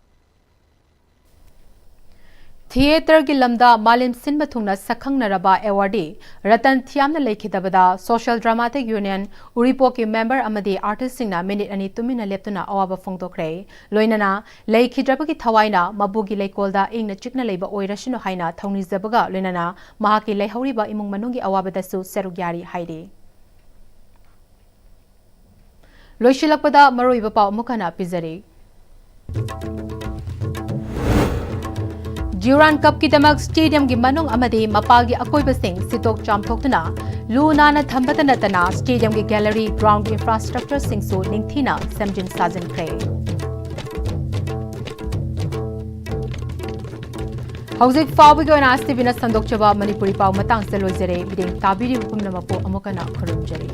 ꯊꯤꯌꯦꯇꯔꯒꯤ ꯂꯝꯗ ꯃꯥꯂꯦꯝ ꯁꯤꯟꯕ ꯊꯨꯡꯅ ꯁꯛꯈꯪꯅꯔꯕ ꯑꯦꯋꯥꯔꯗꯤ ꯔꯇꯟ ꯊꯤꯌꯥꯝꯅ ꯂꯩꯈꯤꯗꯕꯗ Social Dramatic Union ꯎꯔꯤꯄꯣꯛꯀꯤ ꯃꯦꯝꯕꯔ ꯑꯃꯗꯤ ꯑꯥꯔꯇꯤꯁꯁꯤꯡꯅ ꯃꯤꯅꯤꯠ ꯑꯅꯤ ꯇꯨꯃꯤꯟꯅ ꯂꯦꯞꯇꯨꯅ ꯑꯋꯥꯕ ꯐꯣꯡꯗꯣꯛꯈ꯭ꯔꯦ꯫ ꯂꯣꯏꯅꯅ ꯂꯩꯈꯤꯗ꯭ꯔꯕꯒꯤ ꯊꯋꯥꯏꯅ ꯃꯄꯨꯒꯤ ꯂꯩꯀꯣꯜꯗ ꯏꯪꯅ ꯆꯤꯛꯅ ꯂꯩꯕ ꯑꯣꯏꯔꯁꯅꯨ ꯍꯥꯏꯅ ꯊꯧꯅꯤꯖꯕꯒ ꯂꯣꯏꯅꯅ ꯃꯍꯥꯛꯀꯤ ꯂꯩꯍꯧꯔꯤꯕ ꯏꯃꯨꯡ ꯃꯅꯨꯡꯒꯤ ꯑꯋꯥꯕꯗꯁꯨ ꯁꯔꯨꯛ ꯌꯥꯔꯤ ꯍꯥꯏꯔꯤ꯫ ꯂꯣꯏꯁꯤꯜꯂꯛꯄꯗ ꯃꯔꯨꯑꯣꯏꯕ ꯄꯥꯎ ꯑꯃꯨꯛ ꯍꯟꯅ ꯄꯤꯖꯔꯤ꯫ ꯗ꯭ꯌꯨꯔꯥꯟ ꯀꯞꯀꯤꯗꯃꯛ ꯁ꯭ꯇꯦꯗꯤꯌꯝꯒꯤ ꯃꯅꯨꯡ ꯑꯃꯗꯤ ꯃꯄꯥꯟꯒꯤ ꯑꯀꯣꯏꯕꯁꯤꯡ ꯁꯤꯠꯇꯣꯛ ꯆꯥꯝꯊꯣꯛꯇꯨꯅ ꯂꯨ ꯅꯥꯟꯅ ꯊꯝꯕꯇ ꯅꯠꯇꯅ ꯁ꯭ꯇꯦꯗꯤꯌꯝꯒꯤ ꯒꯦꯂꯔꯤ, ꯒ꯭ꯔꯥꯎꯟꯒꯤ ꯏꯟꯐ꯭ꯔꯥꯁ꯭ꯇ꯭ꯔꯛꯆꯔꯁꯤꯡꯁꯨ ꯅꯤꯡꯊꯤꯅ ꯁꯦꯝꯖꯤꯟ ꯁꯥꯖꯤꯟꯈ꯭ꯔꯦ꯫ ꯍꯧꯖꯤꯛ ꯐꯥꯎꯕꯒꯤ ꯑꯣꯏꯅ ꯑꯥꯏ ꯑꯦꯁ ꯇꯤ ꯚꯤꯅ ꯁꯟꯗꯣꯛꯆꯕ ꯃꯅꯤꯄꯨꯔꯤ ꯄꯥꯎ ꯃꯇꯥꯡꯁꯤꯗ ꯂꯣꯏꯖꯔꯦ꯫ ꯃꯤꯠꯌꯦꯡ ꯇꯥꯕꯤꯔꯤꯕ ꯄꯨꯝꯅꯃꯛꯄꯨ ꯑꯃꯨꯛ ꯍꯟꯅ ꯈꯨꯔꯨꯝꯖꯔꯤ꯫